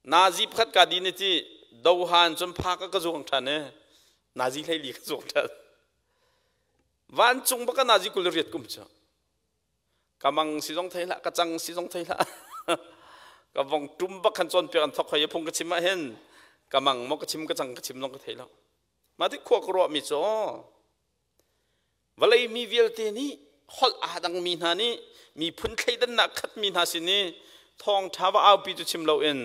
Nazi pakhat ka din ti Doha in cun phak ah ka zuang ṭhan eh nazi hleili ka zuang ṭhan. Vancung bak ah nazi 28 kum cu. Ka mang si zong thei hlah, ka cang si zong thei hlah. Ka vong tum bak khan cawnpiak an thok hoi phung ka chim ah hin ka mang maw ka chim ka cang ka chim zong ka thei lo. Mah ti khua ka ruahmi cu vawlei mi vialte nih holh aa dangmi hna nih miphun thleidannak khatmi hna sin i thawngṭha va aupi cu chim loin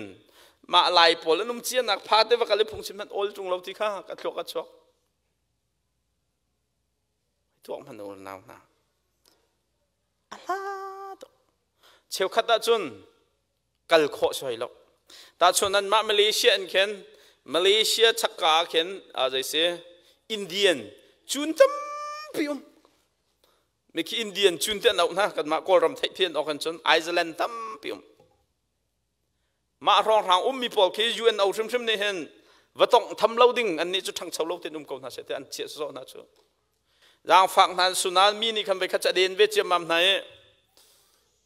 mah lai pawl an um cianak pha te va kal i phungchim hmanh awl ṭung lo ti kha ka thluak a chuak. Tuak hmanh u nau hna. A hla tuk. Cheukhat ahcun kal khawh si hoi lo. Tahchun anmah Malaysia in khin Malaysia chakka ah khin zei si Indian cun tampi um. Mikhi Indian cun te an auh hna kanmah Kawlram theih phi an awk cun Iceland tampi um. Mah hrawnghrang ummi pawl khi UNO hrimhrim nih hin va tongh tham lo ding annih cu ṭhangcho lo tein um ko hna seh ti an chiah sawsawh hna cu. Zaangfak hna an sunan mi nih khan voikhat cu a den ve ciammam hna i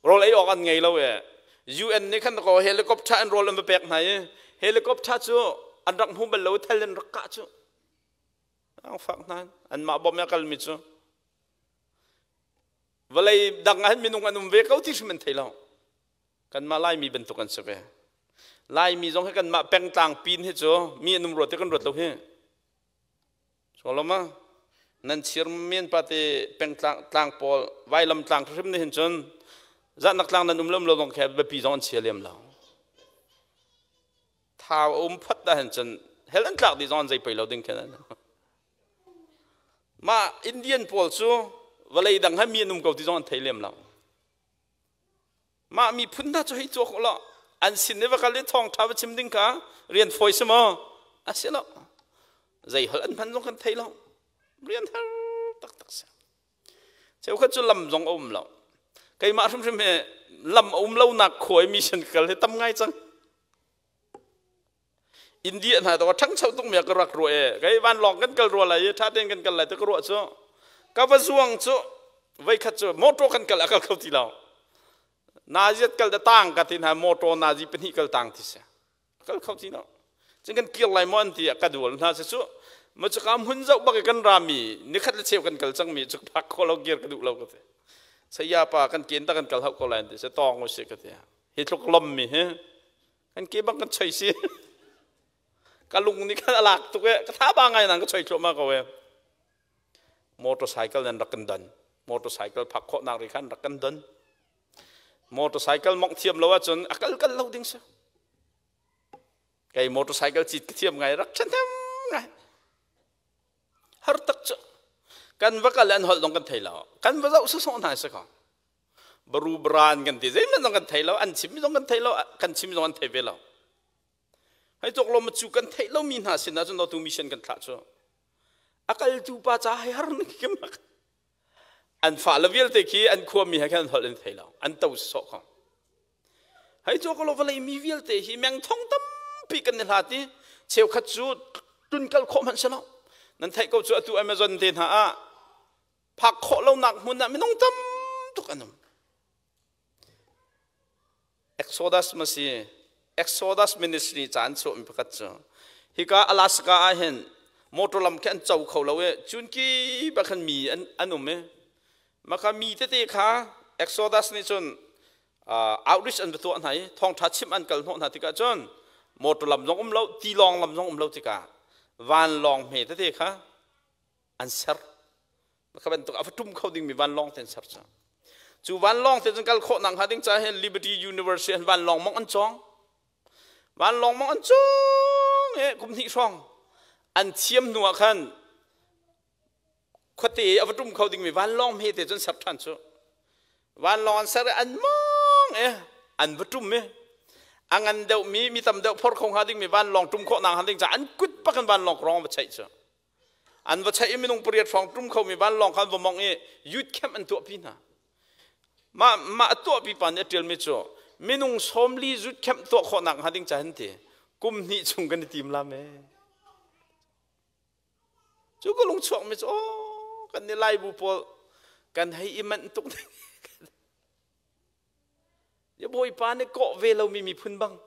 rawl ei awk an ngei lo e. UN nih khan ko helicopter an rawl an va pek hna i helicopter cu an rak hmu bal lo thal in rak kah cu. Zaangfak hna anmah bawmh a kalmi cu vawlei dang ah hin minung an um ve ko ti hrim an thei lo. Kanmah Laimi bantuk an si ve. Laimi zong hi kanmah pengtlang pin hi cu mi an um ruat ti kan ruat lo hi. Soloma nan chir men pa te pengtlang tlang pawl vailam tlang hrim nih hin cun zahnak tlang nan um lem lo zong khe biapi zong an chia lem lo. Thau a um phat dah hin cun hel an tlak dih zong an zei pei lo ding khen an. Mah Indian pawl cu vawlei dang ha mi an um ko ti zong an thei lem lo. Mah miphun hna cu hei tuak u law an sin i va kal i thawngṭha va chim ding kha rian fawi si maw? A si lo. Zei holh an hman zong kan thei lo. Rian har taktak si. Cheukhat cu lam zong a um lo. Keimah hrimhrim hi lam a um lonak khua i mission ka kal hi tam ngai cang. India hna to ṭhangcho tuk mi ka rak ruah e kei vanlawng kan kal rua lai i ṭha tein kan kal lai ti ka ruah cu ka va zuang cu voikhat cu motor kan kal a kal kho ti lo naziat kal da tang ka ti hna motor nazi pahnih kal tang ti si kal kho ti lo cun kan kir lai maw an ti ka dual hna si cu ma cu ka hmun zoh bak i kan rami nikhat le cheu kan kal cang mi cu phak kho lo kir ka duh lo ka ti saya pa kan ken ta kan kal hau ko lai an ti se tong u si ka ti hi tluk lom mi hi Kan ke bang kan choi si. Ka lung nih khan a lak tuk e. Ka tha ba ngai nang ka choi thluahmah ko e. Motorcycle nan rak kan don. Motorcycle phak khawh nak ri khan rak kan don. Motorcycle mongh thiam lo ahcun a kal kal lo ding si. Kei motorcycle cit ka thiam ngai rak ṭhahnem ngai. Har tak cu. Kan va kal an holh dong kan thei lo. Kan va zoh sawsawh hna si ko. Baru baran kan ti zeihmanh zong kan thei lo an chim zong kan thei lo kan chim zong an thei ve lo hei tok lo cu kan theih lomi hna sin ah cun tu mission kan thlah cu a kaltu pa ca hei har ni kim an fa le vialte khi an khuami he khan holh an thei lo an to sawh ko hei cu ko lo vawlei mi vialte hi meng thong tampi kan ni hlat i cheukhat cu tun kal khawh hmanh si lo nan theih ko cu atu Amazon te hna ah phak khawh lonak hmun ah minung tam tuk an um. Exodus ma si Exodus ministry ca an chuahmi pakhat cu hika Alaska ah hin motor lam khi an co kho lo i cun ki bak khan mi an, an um i maka mi tete kha Exodus nih cun outreach an va tuah hna i thawngṭha chim an kal hnawh hna tikah cun motor lam zong um lo tilawng lam zong um lo tikah vanlawng hme tete kha an ser kha bantuk a va tum kho dingmi vanlawng te an ser cu cu vanlawng te cun kal khawh nak hnga ding ca hin Liberty University an vanlawng mong an cawng vanlawng mong an cawng e kum hnih hrawng an thiam hnu ah khan khuate a va tum kho dingmi vanlawng hme te cun ser ṭhan cu Vanlawng an ser i an mawng i an va ṭum i a ngan deuhmi mi tam deuh phor kho hnga dingmi vanlawng ṭum khawh nak hnga ding caah an kut bak in vanlawng rong va cheih cu. An va cheih i minung pariat hrawng ṭum khomi vanlawng kha an va mawngh i youth camp an tuahpi hna. Mah mah a tuahpi pa nih a ṭialmi cu minung 40 youth camp tuah khawh nak hnga ding ca hin ti. Kum hnih chung kan i tim lam e. Cu ka lung chuak mi cu aw kan ni lai bu pawl kan hei i manh tuk Ya Bawipa nih kawh ve lomi miphun bang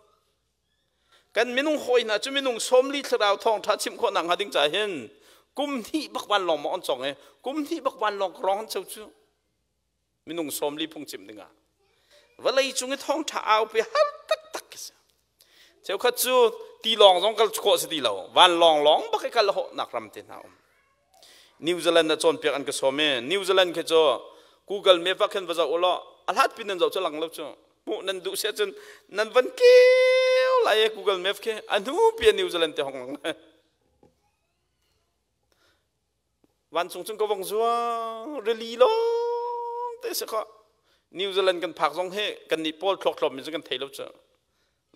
kan minung hawi hna cu minung 40 thlarau thawngṭha chimh khawh nak hnga ding ca hin kum hnih bak vanlawng maw an cong i kum hnih bak vanlawng ka rong an cho cu minung 40 phungchim dingah vawlei cung i thawngṭha au pi har taktak khi si cheukhat cu tilawng zong kal khawh si ti lo vanlawng lawng bak i kal hawhnak ram te hna um New Zealand na cawnpiak an ka sawm i New Zealand khi cu Google Map ah khin va zoh u law a hlat pin nan zoh cu lang lo cu hmuh nan duh sia cun nan van keu lai i Google Map khi a hnu pi New Zealand te hong lang vancung cun ka vong zuang rili lawng te si kho New Zealand kan phak zong hi kan nih pawl thlok thlop mi cu kan thei lo cu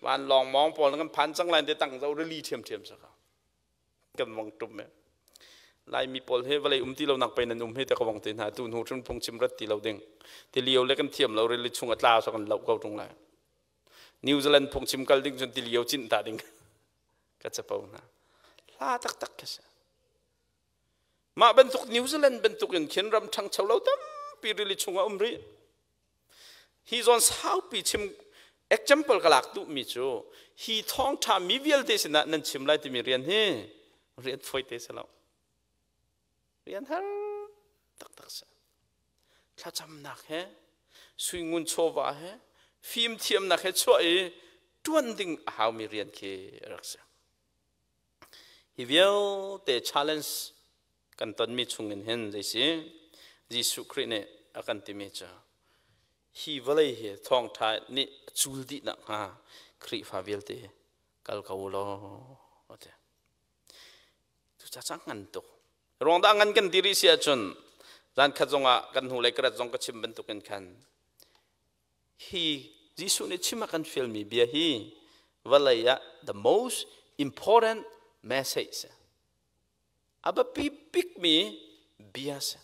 vanlawng mawng pawl kan phan cang lai te tang zo rili thiam thiam sa kha kan vong tum e Laimi pawl he vawlei um ti lo nak pei nan um he te ka vong te hna tu hnu cun phungchim rat ti lo ding ti lio le kan thiam lo rili chung a tla so kan lo ko tung lai New Zealand phungchim kal ding cun ti lio cin ta ding ka capo hna hla taktak ka si mah bantuk New Zealand bantuk in khin ram ṭhangcho lo tampi rili chung a um rih Hi zawn saupi chim example ka lak duhmi cu hi thawngṭha mi vialte sinah nan chim lai timi rian hi rian fawite si lo. Rian har taktak si. Thlacamnak he, suingun chawva he, fimthiamnak he chuah i ṭuan ding a haumi rian khi a rak si. Hi vialte challenge kan tonmi chungin hin zeisi Jesuh Khrih nih a kan timi cu hi vawlei hi thawngṭha nih a cul dih nakhnga Khrihfa vialte kal ko u law a ti. Cucaah ngan tuk. Ruang dah ngan kan ti rih si ahcun zan khat zongah kan hnulei ka rat zong ka chim bantukin khan hi Jesuh nih chim a kan fialmi bia hi vawlei ah the most important message a biapi bikmi bia si.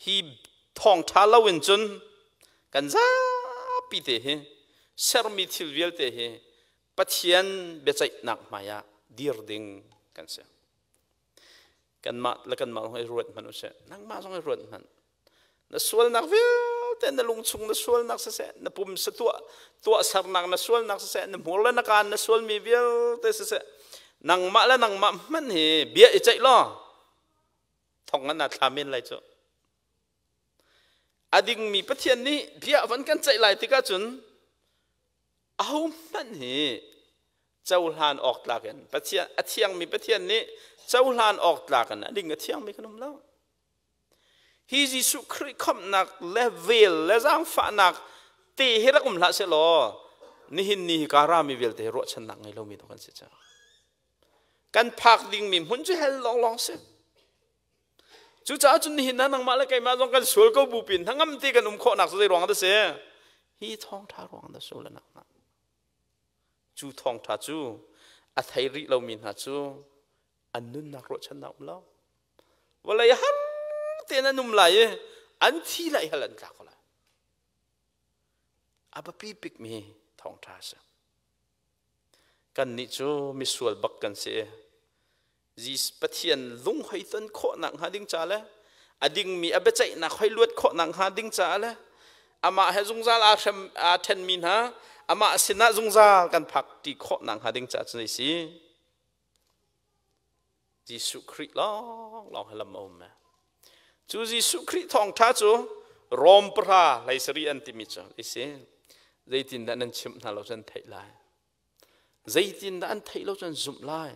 Hi thawngṭha lo in cun kan zapi te hi sermi thil vialte hi Pathian biaceihnak hmaiah dir ding kan si. Kanmah le kanmah zong i ruat hmanh usih. Nangmah zong i ruat hmanh. Na sualnak vialte na lungchung na sualnak siseh, na pumsa tuah tuahsernak na sualnak siseh, na hmur le na kaan na sualmi vialte siseh, nangmah le nangmah hmanh hi bia i ceih law thong an thla men lai cu. A dingmi Pathian nih bia van kan ceih lai tikah cun ahohmanh hi cohlan awk tlak in Pathian a thiangmi Pathian nih cohlan awk tlak in a ding a thiangmi kan um lo. Hi Jesuh Khrih khamhnak le vel le zaangfahnak te hi rak um hlah sehlaw nihin ni hi ka rami vialte hi ruahchannak ngei lomi tu kan si cang. Kan phak dingmi hmun cu hell lawnglawng si. Cucaah cun nihin ah nangmah le keimah zong kan sual ko bu pin hnangam te kan um khawhnak cu zei ruang dah si? Hi thawngṭha ruang dah sual le nak. Cu thawngṭha cu a thei rih lomi hna cu an nunnak ruahchannak um lo. Vawlei har tein an um lai i an thi lai hal an tla ko lai. A biapi bikmi thawngṭha a si. Kannih cu misual bak kan si i Pathian lung hoi ton khawhnak hnga ding ca le a dingmi a biaceihnak hoi luat khawhnak hnga ding caah le amah he zungzal aa hrem aa ṭhenmi hna amah sinah zungzal kan phak ti khawhnak hnga ding caah cun a si. Jesuh Khrih lawnglawng he lam a um. Cu Jesuh Khrih thawngṭha cu Rom pahra hlei sarih an timi cu a si. Zeitindah nan chimh hna lo cu an theih lai. Zeitindah an theih lo cu an zumh lai.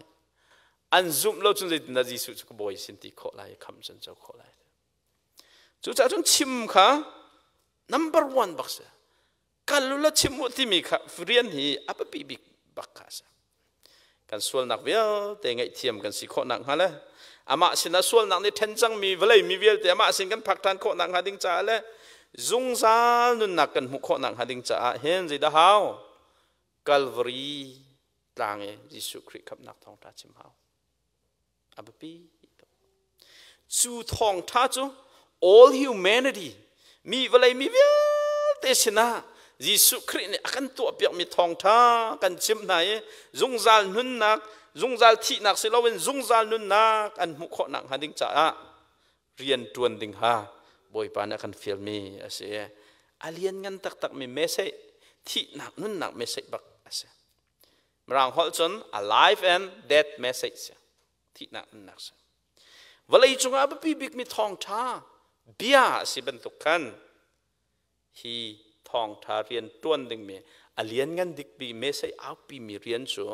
An zumh lo cun zeitindah Jesuh cu ka bawi sin ti khawh lai, khamh cun co khawh lai. Cucaah cun chim kha number one bak si. Kal u la chim u timi kha rian hi a biapi bik bak kha a si. Kan sualnak vialte ngaihthiam kan si khawh nakhnga le amah sinah sualnak nih ṭhen cangmi vawlei mi vialte amah sin kan phak ṭhan khawh nakhnga ding caah le zungzal nunnak kan hmuh khawh nakhnga ding caah hin zeidah hau? Calvary tlang i Jesuh Khrih khamhnak thawngṭha chim hau. A biapi tuk. Cu thawngṭha cu all humanity mi vawlei mi vialte sinah Jesuh Khrih nih a kan tuahpiakmi thawngṭha kan chimh hna i zungzal nunnak, zungzal thihnak si loin zungzal nunnak an hmuh khawh nakhnga ding caah rian ṭuan ding ha Bawipa nih a kan fialmi a si. A lianngan taktakmi message, thihnak nunnak message bak a si. Mirang holh cun a life and death message si. Thihnak nunnak si. Vawlei cungah a biapi bikmi thawngṭha bia a si bantuk khan hi thawngṭha rian ṭuan dingmi a lianngan dikmi message aupimi rian cu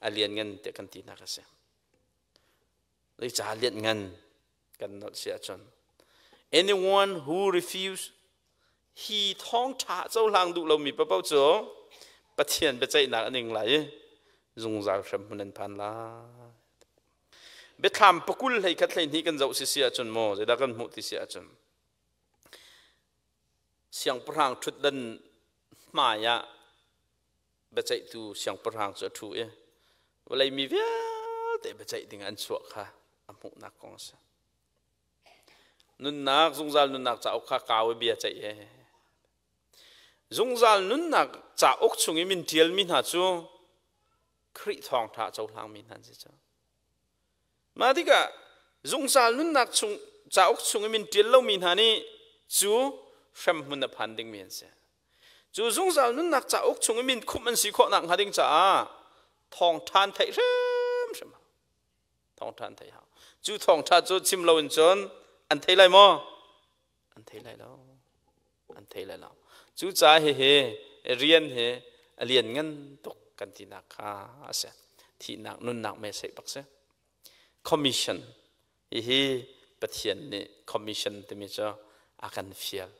a lianngan tiah kan tinak a si. Zeicah lianngan kan nolh si ahcun anyone who refuse hi thawngṭha cohlang duh lomi paoh cu Pathian biaceihnak an ing lai i zungzal hrem hmun an phan lai. Biathlam pakul hlei khat hlei hnih kan zoh si si ahcun maw zeidah kan hmuh ti si ahcun siangpahrang ṭhutdan hmai ah biaceihtu siangpahrang cu a ṭhu i vawlei mi vialte biaceih ding an chuah kha a hmuhnak kong a si. Nunnak zungzal nunnak cauk kha kau i bia ceih he. Zungzal nunnak cauk chung i min ṭialmi hna cu Khrih thawngṭha a cohlangmi hna an si cu. Mah tikah zungzal nunnak chung cauk chung i min ṭial lomi hna nih cu hremhmun a phan dingmi an si. Cu zungzal nunnak cauk chung i min khumh an si khawh nakhnga ding caah thawngṭha an theih hrimhrim hau. Thawngṭha an theih hau. Cu thawngṭha cu chim loin cun an thei lai maw? An thei lai lo. An thei lai lo. Cucaah hihi rian hi a lian ngan tuk kan tinak kha a si. Thihnak nunnak message bak si. Commission hihi Pathian nih commission timi cu a kan fial.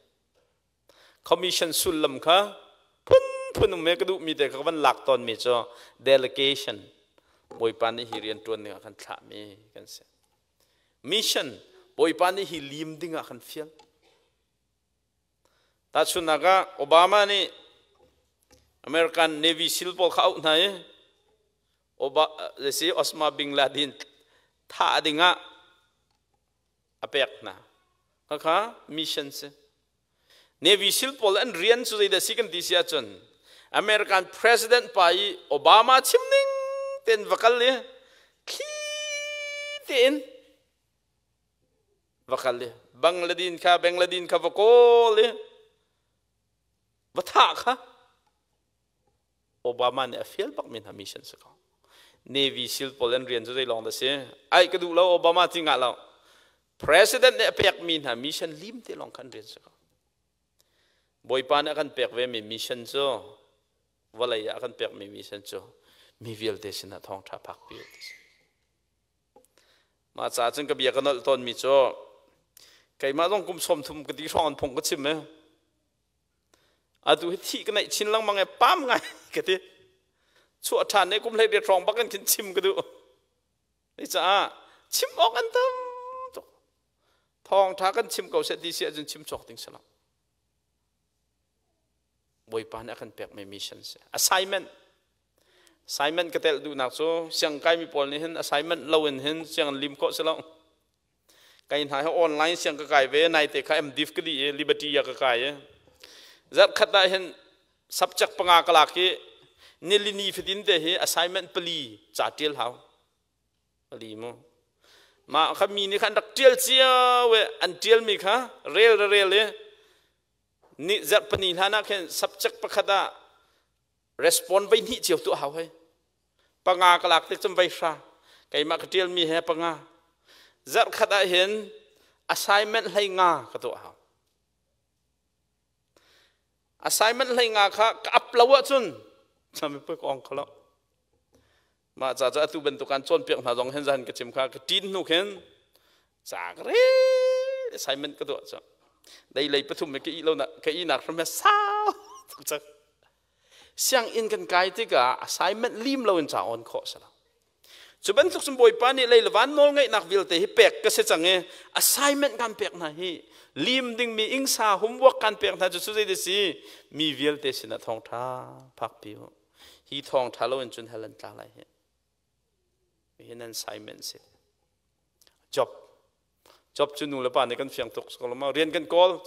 Commission sullam kha phunphun um ka duhmi te kha ka van lak tawnmi cu delegation Bawipa nih hi rian ṭuan dingah kan thlahmi kan si. Mission Bawipa nih hi lim dingah kan fial. Tahchunhnak ah Obama nih American Navy SEAL pawl kha auh hna i Osama bin Laden thah dingah a pek hna. Khakha mission si. Navy SEAL pawl an rian cu zeidah si kan ti si ahcun American President pa i Obama chim ning tein va kal i thli tein va kal i Bangladin kha Bangladin kha va kawl i va thah kha Obama nih a fial bakmi hna mission si ko. Navy SEAL pawl an rian cu zei lawng dah si? Ai ka duh lo Obama ti ngah lo. President nih a pekmi hna mission lim te lawng khan rian si ko. Bawipa nih a kan pek ve mi mission cu vawlei ah a kan pekmi mission cu mi vialte sinah thawngṭha phakpi ti si. Mah caah cun ka bia ka nolh tawnmi cu keimah zong kum 30 ka ti hrawng an phung ka chim i Atu hi thih ka neih chin lengmang i pam ngai ka ti. Chuah ṭhan ne kum hlei riat hrawng bak in khin chim ka duh. Caah chim awk an tam tuk. Thawngṭha kan chim ko seh ti si ahcun chim cawk ding si lo. Bawipa nih a kan pekmi mission si. Assignment. Assignment ka telh duhnak cu siang kaimi pawl nih hin assignment lo in hin siang an lim khawh si lo. Kai hna hi online siang ka kai ve naite kha MDiv ka dih i Liberty ah ka kai i zarhkhat ah hin subject panga ka lak i nilini fatin te hi assignment pali ca tial hau pali mu mah kha mi nih khan rak tial cio e an tial mi kha rel rel i ni zarh pani hlan ah khin subject pakhat ah respond voi hnih cio tuah hau hei panga ka lak tik cun vai hra keimah ka ṭialmi he panga zarhkhat ah hin assignment hlei nga ka tuah hau assignment hlei nga kha ka up lo ahcun cami pui ka ong kho lo mah ca cu atu bantuk an cawnpiak hna zong hin zan ka chim kha ka ṭin hnu khin ca ka re assignment ka tuah cu dei lei pathum ka i lo na ka i nak hram he sau tuk cang Sianginn kan kai tikah assignment lim loin ca on khawh si lo. Cu bantuk cun Bawipa nih lei le van nawlngeihnak vialte hi pek ka si cang i assignment kan pek hna hi lim dingmi ingsa homework kan pek hna cu cu zei si mi vialte sinah thawngṭha phakpi u. Hi thawngṭha loin cun hell an tla lai hi. Hi nan assignment si. Job. Job cu nu le pa nih kan fiang tuk ko lo ma rian kan kawl.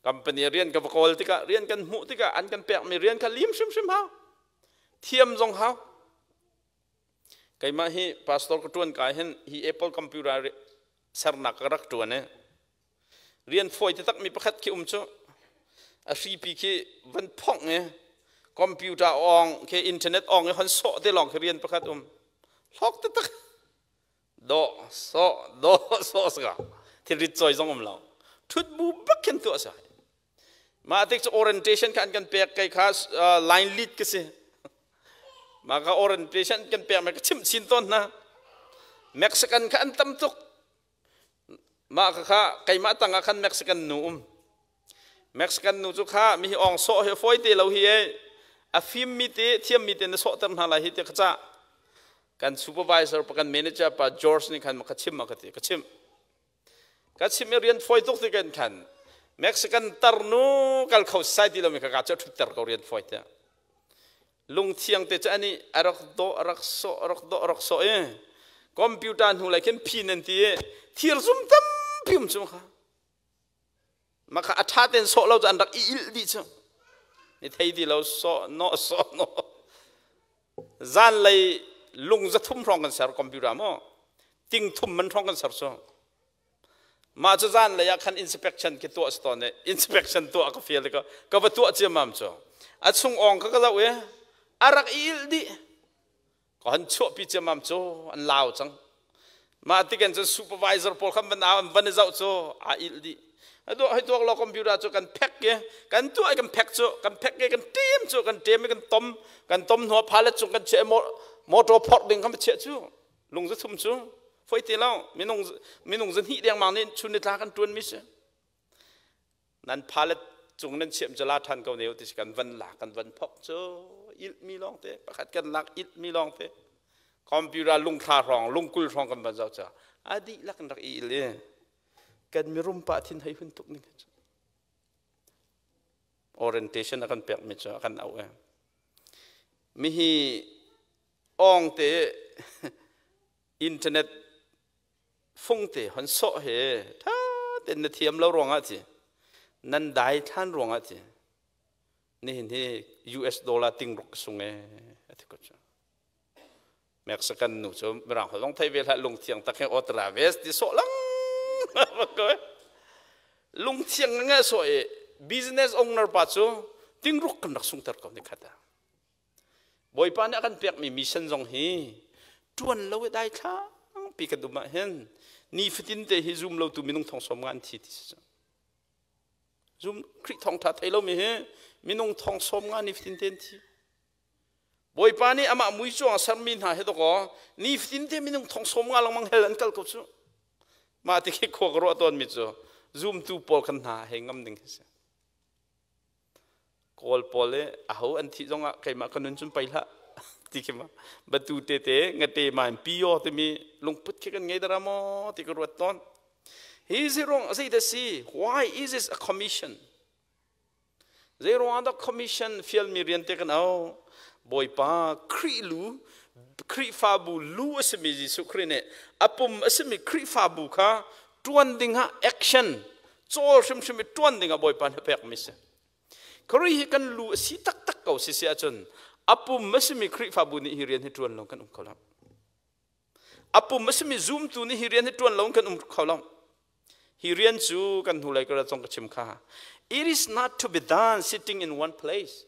Company rian ka va kawl tikah rian kan hmuh tikah an kan pekmi rian kha lim hrimhrim hau. Thiam zong hau. Keimah hi pastor ka ṭuan ka hin hi Apple computer sernak ka rak ṭuan i rian fawi taktak mi pakhat khi um cu a hripi khi van phongh i computer ong khi internet ong i hon sawh te lawng khi rian pakhat um hlawk taktak dawh sawh dawh sawh saka thilrit cawi zong um lo thut bu bak khin tuah sa mah tik cu orientation kha an kan pek kai kha line lead ka si mah ka orientation kan pek me ka chimh chin tawn hna Mexican kha an tam tuk Mah kha keimah tangah khan Mexican nu um. Mexican nu cu kha mi hi ong sawh hi fawi te lo hi e a fim mi te thiam mi te na sawhter hna lai hi te kha ca kan supervisor pa kan manager pa George nih khan ka chim ma ka ti ka chim ka chim i rian fawi tuk ti kan khan Mexican tarnu kal kho sai ti lo mi kha ka cu thutter ko rian fawi te Lungthiang te cu ani a rak dawh a rak sawh a rak dawh a rak sawh i computer hnu lei khin phin an ti i thir zum tampi um cu kha mah kha a ṭha tein sawh lo cu an rak i ilh dih cu ni thei ti lo sawh nawh sawh nawh zanlei lung 300 hrawng kan ser computer maw ting thum man hrawng kan ser cu Mah cu zanlei ah khan inspection khi tuah si tawn i inspection tuah ka fial ka ka va tuah ciammam cu a chung awng kha ka zoh i a rak i ilh dih ka hon chuahpi ciammam cu an lau cang mah tiken cun supervisor pawl khan van au an van i zoh cu aa ilh dih a duah hoi tuak lo computer cu kan phek i kan tuah i kan phek cu kan phek i kan ṭem cu kan ṭem i kan tom kan tom hnu ah phalet cung kan chiah i motor phorh ding kan va chiah cu lung za thum cu foi te lo minung minung za hnih dengmang nih chun ni tla kan tuan mi si nan phalet cung nan chiam cu la than ko ne ti kan van la kan van phok cu ilh mi lawng te pakhat kan lak ilh mi lawng te computer lungthla hrawng lungkul hrawng kan van zoh ca a dihlak kan rak i il i kan mirum pa thin hei hun tuk ning orientation a kan pek mi cu a kan auh e mi hi Awng te internet fung te hon sawh he tha ten na thiam lo ruangah ci nan dai thlan ruangah ci nihin hi US dollar ting ruk sung e ati ko chu Mexican nu cu mirang holh zong thei ve hlah lungthiang tak he otra vez ti sawh lang ko lungthiang nge so e business owner pa cu ting ruk kan rak sungter ko ni khat ah Bawipa nih a kan pekmi mission zong hi ṭuan lo i daithlangpi kan um ahhin nifatin te hi zum lotu minung thong sawm nga an thi ti si cu. Zum Khrih thawngṭha thei lomi hi minung thong sawm nga nifatin te an thi. Bawipa nih amah mui cuang a sermi hna hi dawkaw nifatin te minung thong sawm nga lengmang hell an kal ko cu. Mah ti khi khua ka ruah tawnmi cu zumtu pawl kan hna hei ngam ding hi si. Kawl pawl i aho an thih zongah keimah ka nun cun pei hlah ti khi ma batu te te ngate ma in pio timi lungput khi kan ngei dara maw ti ka ruat tawn. Hi zirong zei da si why is this a commission? Zei ruang dah commission fialmi rian te kan au Bawipa Khrih lu Khrihfabu lu a simi Jesuh Khrih nih a pum a simi Khrihfabu kha ṭuan dingah action cawl hrimhrim i ṭuan dingah Bawipa nih a pekmi si. Khrih hi kan lu a si taktak ko si si ahcun a pum a simi Khrihfabu nih hi rian hi ṭuan lo kan um kho lo. A pum a simi zumtu nih hi rian hi ṭuan lo kan um kho lo. Hi rian cu kan hnulei ka zong ka chim kha. It is not to be done sitting in one place.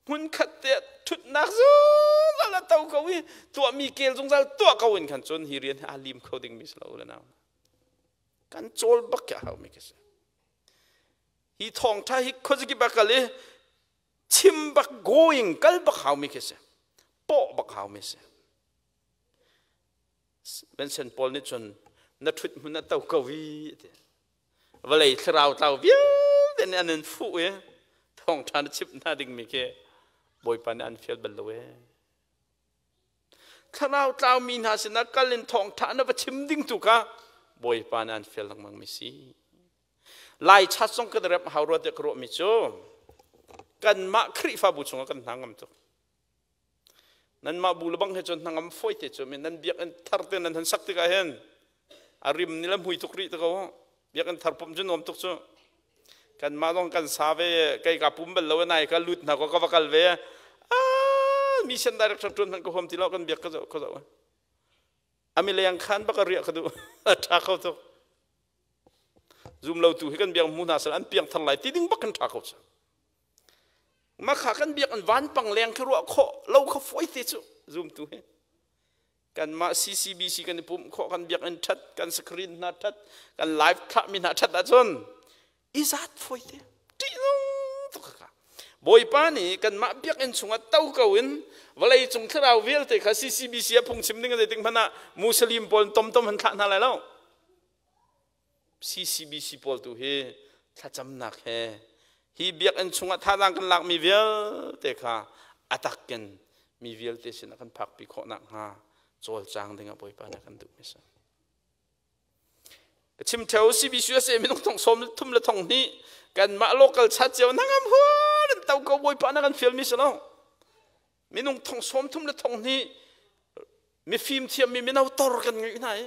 Hmunkhat te thutnak zungzal a to ko i tuahmi kel zungzal tuah ko in khan cun hi rian hi aa lim kho dingmi si lo le nau. Kan cawl bak khi a haumi khi si. Hi thawngtha hi khuazakip ah kal i chim bak going kal bak haumi khi si. Pawh bak haumi si. Vincent Paul nih cun na ṭhut hmun a to ko i ti. Vawlei thlarau tlau vialte nih an in fuh i thawngṭha na chimh hna dingmi khi Bawipa nih an fial bal lo ee. Thlarau tlaumi hna sinah kal in thawngṭha na va chim ding tu kha Bawipa nih an fial lengmang mi si. Lai chat zong kan rep hau rua tiah ka ruahmi cu kanmah Khrihfabu chungah kan hna ngam tuk. Nanmah bu le bang he cun hnangam fawi te cu nan biakinn thar te nan han sak tikah hin a rim ni le mui tuk rih te ko biakinn thar pum cu nuam tuk cu. Kanmah zong kan sa ve kei ka pum bal lo nai ka lut hna ko ka va kal ve. Ah, mission director tuan hmanh ka huam ti lo kan biak ka zoh ka zoh. Ami leng khan bak a riah ka duh. A tha kho tuk. Zum lo tu hi kan biak mu hna sal an piang thar lai ti ding bak kan tha kho cu. Makha kan biak an van pang leng khi ruah khawh lo kha foi te cu zum tu hi. Kanmah CCBC kan i pumh khawh kan biakinn ṭhat kan screen hna ṭhat kan live thlahmi hna ṭhat ahcun i zat fawi te ṭihnung tuk ka Bawipa nih kanmah biakinn chungah to ko in vawlei cung thlarau vialte kha CCBC a phungchim ding zeitik hmanh ah Muslim pawl tomtom han thlah hna lai lo. CCBC pawl tu hi thlacamnak he hi biakinn chungah thazaang kan lakmi vialte kha a takin mi vialte sinah kan phakpi khawh nakhnga cawlcang dingah Bawipa nih a kan duhmi a si. Ka chim theo CBCUSA minung thong sawm thum le thong hnih kanmah local chat cio nangam huan an to ko Bawipa na kan fialmi si lo. Minung thong sawm thum le thong hnih mifim thiammi mino tor kan ngeih hna i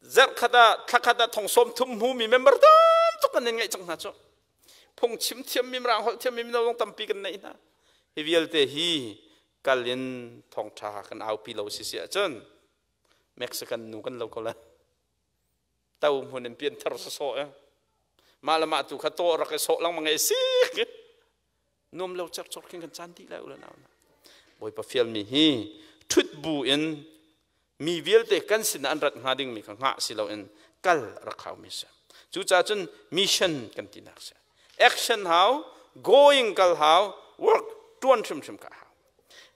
Zarhkhat ah thlakhat ah thong sawm thum hmumi member tam tuk kan in ngeih cang hna cu. Phungchim thiammi mirang holh thiammi mino zong tampi kan neih hna. Hi vialte hi kal in thawngṭha kan aupi lo si si ahcun Mexican nu kan lo ko lai. To hmun in pian thar sawsawh eh. Mah le mah tu kha tawh rak i sawh lengmang e sik. Nuam lo cercor khin kan caan dih lai u le nau. Bawipa fialmi hi ṭhut bu in mi vialte kan sinah an rat hnga dingmi kha hngah si loin kal rak haumi si. Cucaah cun mission kan tinak si. Action hau, going kal hau, work tuan hrimhrim ka hau.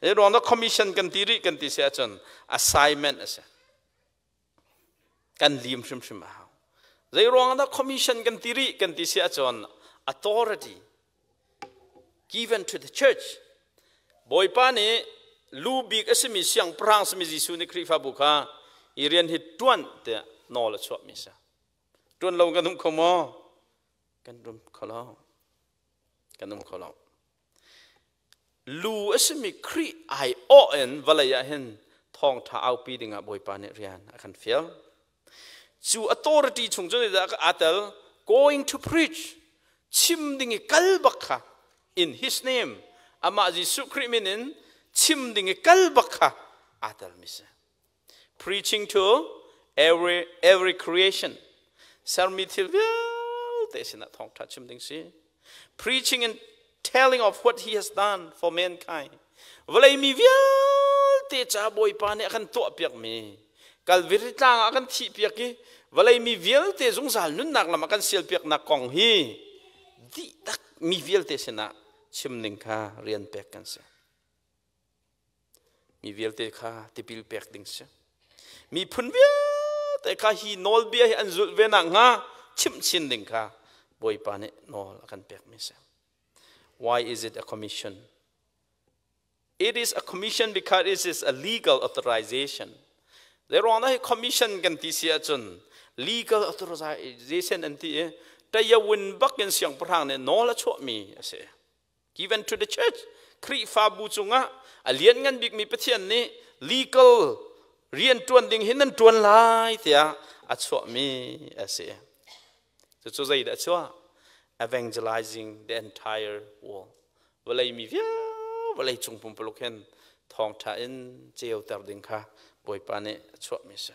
Hi ruang dah commission kan ti rih kan ti si ahcun assignment a si. Kan lim hrimhrim a hau. Zei ruang dah commission kan ti rih kan ti si ahcun authority given to the church. Bawipa nih lu bik a simi siangpahrang simi Jesuh nih Khrihfabu kha i rian hi ṭuan tiah nawl a chuahmi a si. Ṭuan lo kan um kho maw? Kan um kho lo. Kan um kho lo. Lu a simi Khrih ai awh in vawlei ah hin thawngṭha aupi dingah Bawipa nih rian a kan fial. Cu authority chung cu zeidah aa tel? Going to preach, chim ding i kal bak kha in his name, amah Jesuh Khrih min in chim ding i kal bak kha aa telmi si. Preaching to every creation, sermi thil vialte sinah thawngṭha chim ding si. Preaching and telling of what he has done for mankind. Vawlei mi vialte ca Bawipa nih a kan tuahpiakmi Kalvari tlang ah kan thihpiak i vawlei mi vialte zungzal nunnak lam ah kan sialpiaknak kong hi dihlak mi vialte sinah chim ding kha rian pek kan si. Mi vialte kha tipil pek ding si. Miphun vialte kha hi nawlbia hi an zulh ve nakhnga chimh chin ding kha Bawipa nih nawl a kan pekmi si. Why is it a commission? It is a commission because it is a legal authorization. Zeiruang dah hi commission kan ti si ahcun legal authorization an ti i tayawin bak in siangpahrang nih nawl a chuahmi a si. Given to the church. Khrihfabu cungah a lianngan bikmi Pathian nih legal rian ṭuan ding hin nan ṭuan lai tiah a chuahmi a si. Cucu zeidah a chuah? Evangelizing the entire world. Vawlei mi vial vawlei cung pumpuluk hin thawngṭha in ceuter ding kha Bawipa nih a chuahmi a si.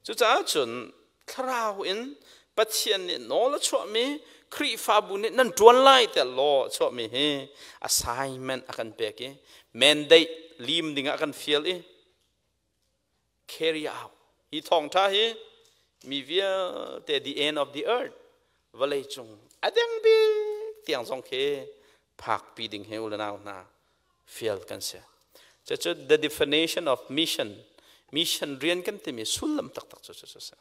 Cucaah cun thlarau in Pathian nih nawl a chuahmi Khrihfabu nih nan ṭuan lai tiah law a chuahmi hi assignment a kan pek i mandate lim dingah a kan fial i carry out hi thawngṭha hi mi vialte the end of the earth vawlei cung a deng bik tiang zong khi phakpi ding hi u le nau hna fial kan si. Cucu the definition of mission mission rian kan timi sullam taktak cu cu si.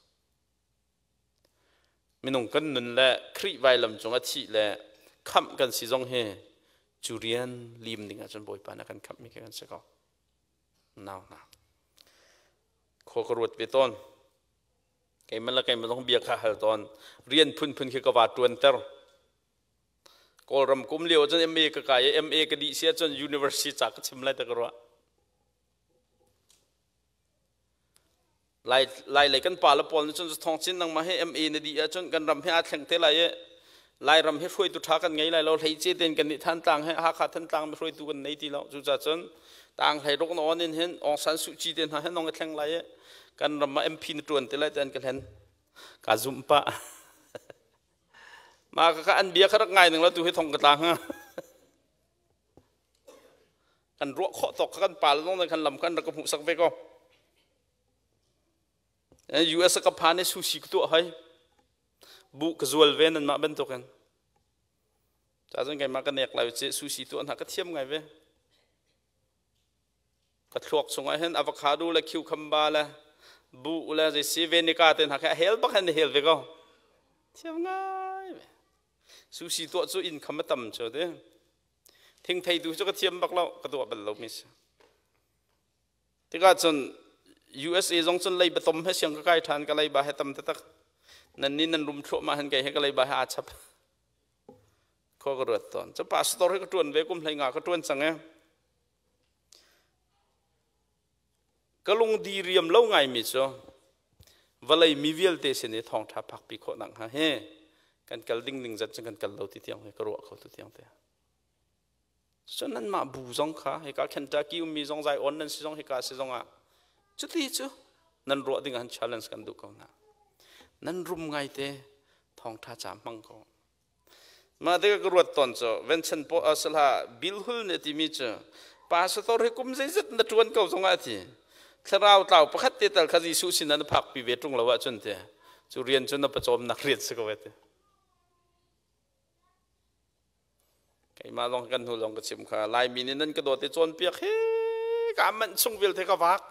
Minung kan nun le Khrih vailam cung a thih le khamh kan si zong hi cu rian lim ding ahcun Bawipa nih a kan khamhmi khi kan si ko. Nau hna. Khua ka ruat ve tawn. Keimah le keimah zong bia kha hal tawn. Rian phunphun khi ka va ṭuanter. Kawlram kum lio ahcun MA ka kai i MA ka dih si ahcun university ca ka chim lai ta ka ruah. Lai lai lei kan pa le pawl nih cun thong cin nangmah hi MA na dih ahcun kan ram hi aa thleng te lai i Lairam hi hruaitu ṭha kan ngei lai lo hlei ce ten kan nih Thantlang he Hakha Thantlang mi hruaitu kan nei ti lo cucaah cun tang hlei ruk na on in hin Aung San Suu Kyi te hna he nong i thleng lai i kan ram ah MP na ṭuan te lai te an ka hlen ka zumh pah mah ka an bia kha rak ngai ning lo tu hi thong ka tla hnga kan ruah khawh tawk kha kan pa le zong kan lam kan rak ka hmuhsak ve ko US ka phan i sushi ka tuah hoi bu ka zual ve nan mah bantukin ca cun keimah ka nek lai ci sushi tuah hna ka thiam ngai ve ka thluak chungah hin avocado le cucumber le bu le zeisi venica te hna kha a hel bak hin hel ve ko thiam ngai ve sushi tuah cu income a tam cu te Thingthei tu cu ka thiam bak lo, ka tuah bal lo mi si. Tikah cun USA zong cun leiba tom he siang ka kai ṭhan ka leiba he tam taktak. Nan nih nan rum thluahmah hin kei he ka leiba he aa chap. Khua ka ruat tawn. Cu pastor hi ka ṭuan ve kum hlei nga ka ṭuan cang e. Ka lungdi riam lo ngaimi cu vawlei mi vialte sin i thawngṭha phakpi khawh nak hnga hi kan kal ding ning zat cun kan kal lo ti tiang hi ka ruah kho tu tiang te. Cun nanmah bu zong kha hika Kentucky ummi zong zai on nan si zong hika si zong ah cuti cu nan ruah ding ah challenge kan duh ko hna. Nan rum ngai te thawngṭha ca hmang ko. Mah tikah ka ruat tawn cu Vincent po asala Bill Hul nih a timi cu pastor hi kum zeizat na ṭuan ko zongah a ti. Thlarau tlau pakhat te tal kha Jesuh sinah na phakpi ve ṭung lo ahcun ti cu rian cu na pawcawmnak rian si ko ti. Keimah zong kan hnu zong ka chim kha Laimi nih nan ka dawt i cawnpiak hi ka manh chung vialte ka vak.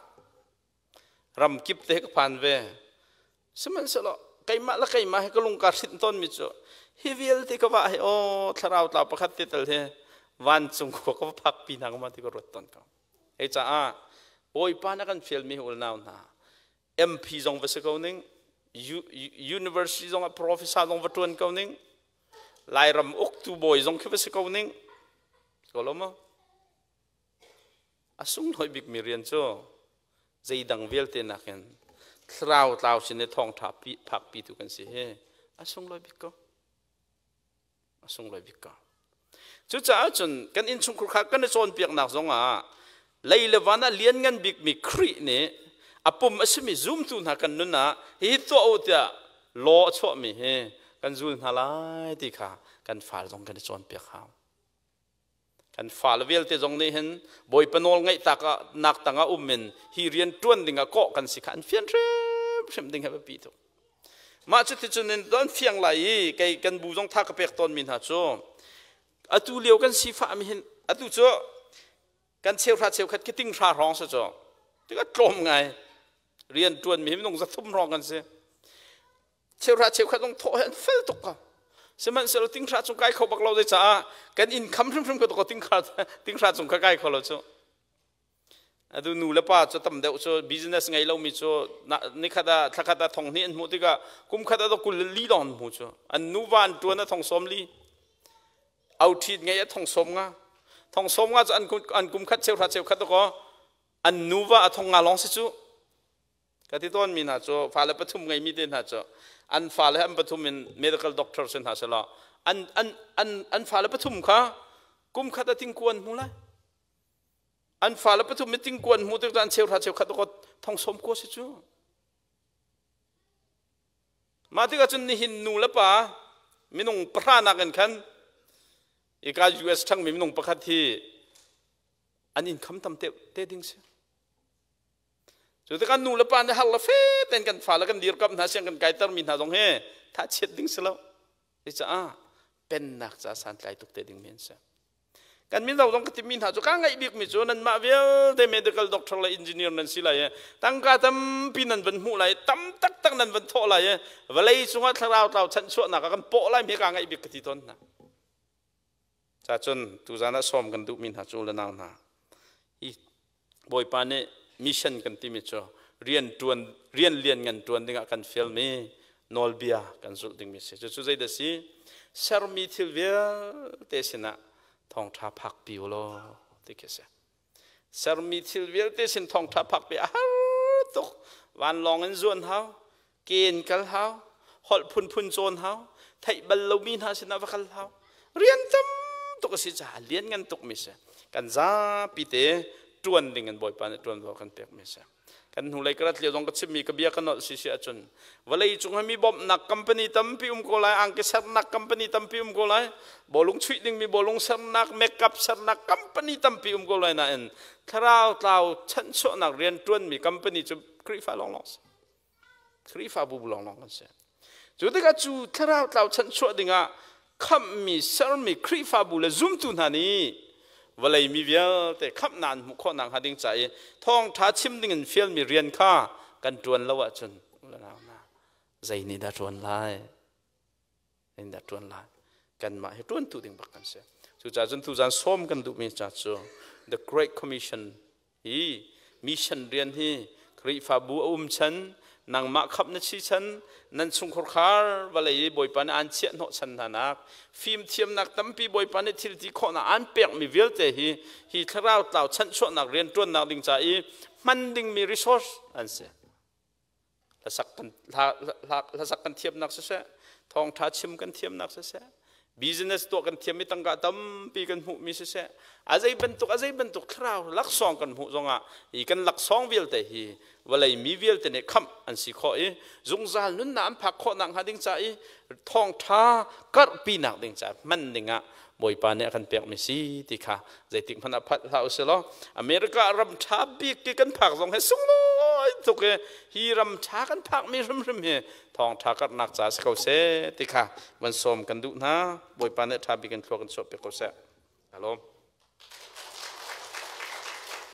Ramkip te ka phan ve. Sihmanhsehlaw keimah le keimah hi ka lung kaa hrinh tawnmi cu hi vialte ka vah hi aw thlarau tlau pakhat te tal hi vancung khua ka va phakpi hna ma ti ka ruat tawn ko. Hei caah Bawipa na kan fialmi hi ulnau hna MP zong va si ko ning university zong ah professor zong va tuan ko ning Lairam uktu bawi zong khi va si ko ning ko lo maw A sunglawi bikmi rian cu zeidang vialte nakin thlarau tlau sin i thawngṭha phakpitu kan si hi a sunglawi bik ko. A sunglawi bik ko. Cucaah cun kan innchungkhar kha kan i cawnpiaknak zongah lei le van ah lianngan bikmi Khrih nih a pum a simi zumtu hna kan nun ah hihi tuah u tiah law a chuahmi hi kan zul hna lai ti kha kan fal zong kan i cawnpiak hau. Kan fale vialte zong nih hin Bawipa nawl ngaih tak ah nak tangah um in hi rian ṭuan dingah kawh kan si kha an fian hrimhrim ding hi a biapi tuk. Mah cuticun in an fiang lai i kei kan bu zong tha ka pek tawnmi hna cu atu lio kan sifah mi hin atu cu kan cheuhra cheukhat khi ting hra hrawng si cu tikah tlawm ngai rian ṭuan mi hi minung 300 hrawng kan si. Cheuhra cheukhat zong thawh hi an fel tuk ko. Sihmanhsehlaw tinghra cung kai kho bak lo zei caah kan income hrimhrim ko tuk tinghra tinghra cung kha kai kho lo cu. Atu nu le pa cu tam deuh cu business ngei lomi cu nikhat ah thlakhat ah thong hnih an hmuh tikah kum khat ah 24 lawng an hmu cu. An nuva an ṭuan a thong 40. Au ṭhit ngei a thong 50. Thong 50 cu an kum khat cheuhra cheukhat ko an nuva a thong nga lawng si cu. Ka ti tawnmi hna cu fale pathum ngeimi te hna cu an fale an pathum in medical doctor si hna selaw an an an an fale pathum kha kum khat a tingkuan hmu lai an fale pathum in tingkuan hmu tik an cheuhra cheukhat ko thong som ko si cu mah tikah cun nihin nu le pa minung pahra nakin khan ika US ṭhangmi minung pakhat hi an income tam te te ding si Cu tikah nu le pa nih har le fe tein kan fale kan dirkamh hna siang kan kaitermi hna zong hi thachiat ding si lo. Cucaah pennak ca santlai tuk te dingmi an si. Kan mino zong ka timi hna cu ka ngaih bikmi cu nanmah vialte medical doctor le engineer nan si lai i tangka tampi nan van hmuh lai tam taktak nan van thawh lai i vawlei cungah thlarau tlau chanchuahnak ah kan pawh lai mi ka ngaih bik ka ti tawn hna. Cacun tuzan ah sawm kan duhmi hna cu le nau hna hi Bawipa nih mission kan timi cu rian ṭuan rian lian ngan ṭuan dingah kan fialmi nawlbia kan zulh dingmi si. Cucu zeidah si? Sermi thil vialte sinah thawngṭha phakpi u law ti khi si. Sermi thil vialte sin thawngṭha phakpi a har tuk. Vanlawng in zuan hau, ke in kal hau, holh phunphun cawn hau, theih bal lomi hna sinah va kal hau. Rian tam tuk a si caah lian ngan tuk mi si. Kan zapi te ṭuan ding in Bawipa nih ṭuanvo kan pek mi si. Kan hnulei ka rat lio zong ka chimmi ka bia ka nolh si si ahcun vawlei cung hi mi bawmhnak company tampi um ko lai, angki sernak company tampi um ko lai, bawlung chuih dingmi bawlung sernak, makeup sernak company tampi um ko lai nain thlarau tlau chanchuahnak rian ṭuanmi company cu Khrihfa lawnglawng si. Khrihfabu lawnglawng kan si. Cu tikah cu thlarau tlau chanchuah dingah khamhmi sermi Khrihfabu le zumtu hna nih vawlei mi vialte khamhnak an hmuh khawh nakhnga ding ca i thawngṭha chim dingin fialmi rian kha kan ṭuan lo ahcun zei nih dah ṭuan lai? Zei dah ṭuan lai? Kanmah hi ṭuantu ding bak kan si. Cucaah cun tuzan sawm kan duhmi ca cu The Great Commission Hi mission rian hi Khrihfabu a um chan, nangmah khamh na si chan, nan chungkhar khar vawlei i Bawipa nih aan chiah hnawh chan hna nak, fimthiamnak tampi Bawipa nih thil ti khawhnak aan pekmi vialte hi hi thlarau tlau chanhchuahnak rian ṭuannak ding ca i hman dingmi resource an si. Hlasak kan thiamnak siseh, thawngṭha chim kan thiamnak siseh, business tuah kan thiam i tangka tampi kan hmuhmi siseh, a zei bantuk a zei bantuk thlarau laksawng kan hmuh zongah hi kan laksawng vialte hi vawlei mi vialte nih khamh an si khawh i zungzal nunnak an phak khawh nakhnga ding ca i thawngṭha karhpinak ding ca hman dingah Bawipa nih a kan pekmi si ti kha zeitik hmanh ah phat hlah usih law America ram ṭha bik ki kan phak zong hi sunglawi tuk i hi ram ṭha kan phakmi hrimhrim hi thawngṭha karhnak ca si ko seh ti kha van sawm kan duh hna. Bawipa nih ṭha bik in thlua kan chuah piak ko seh. Alawm.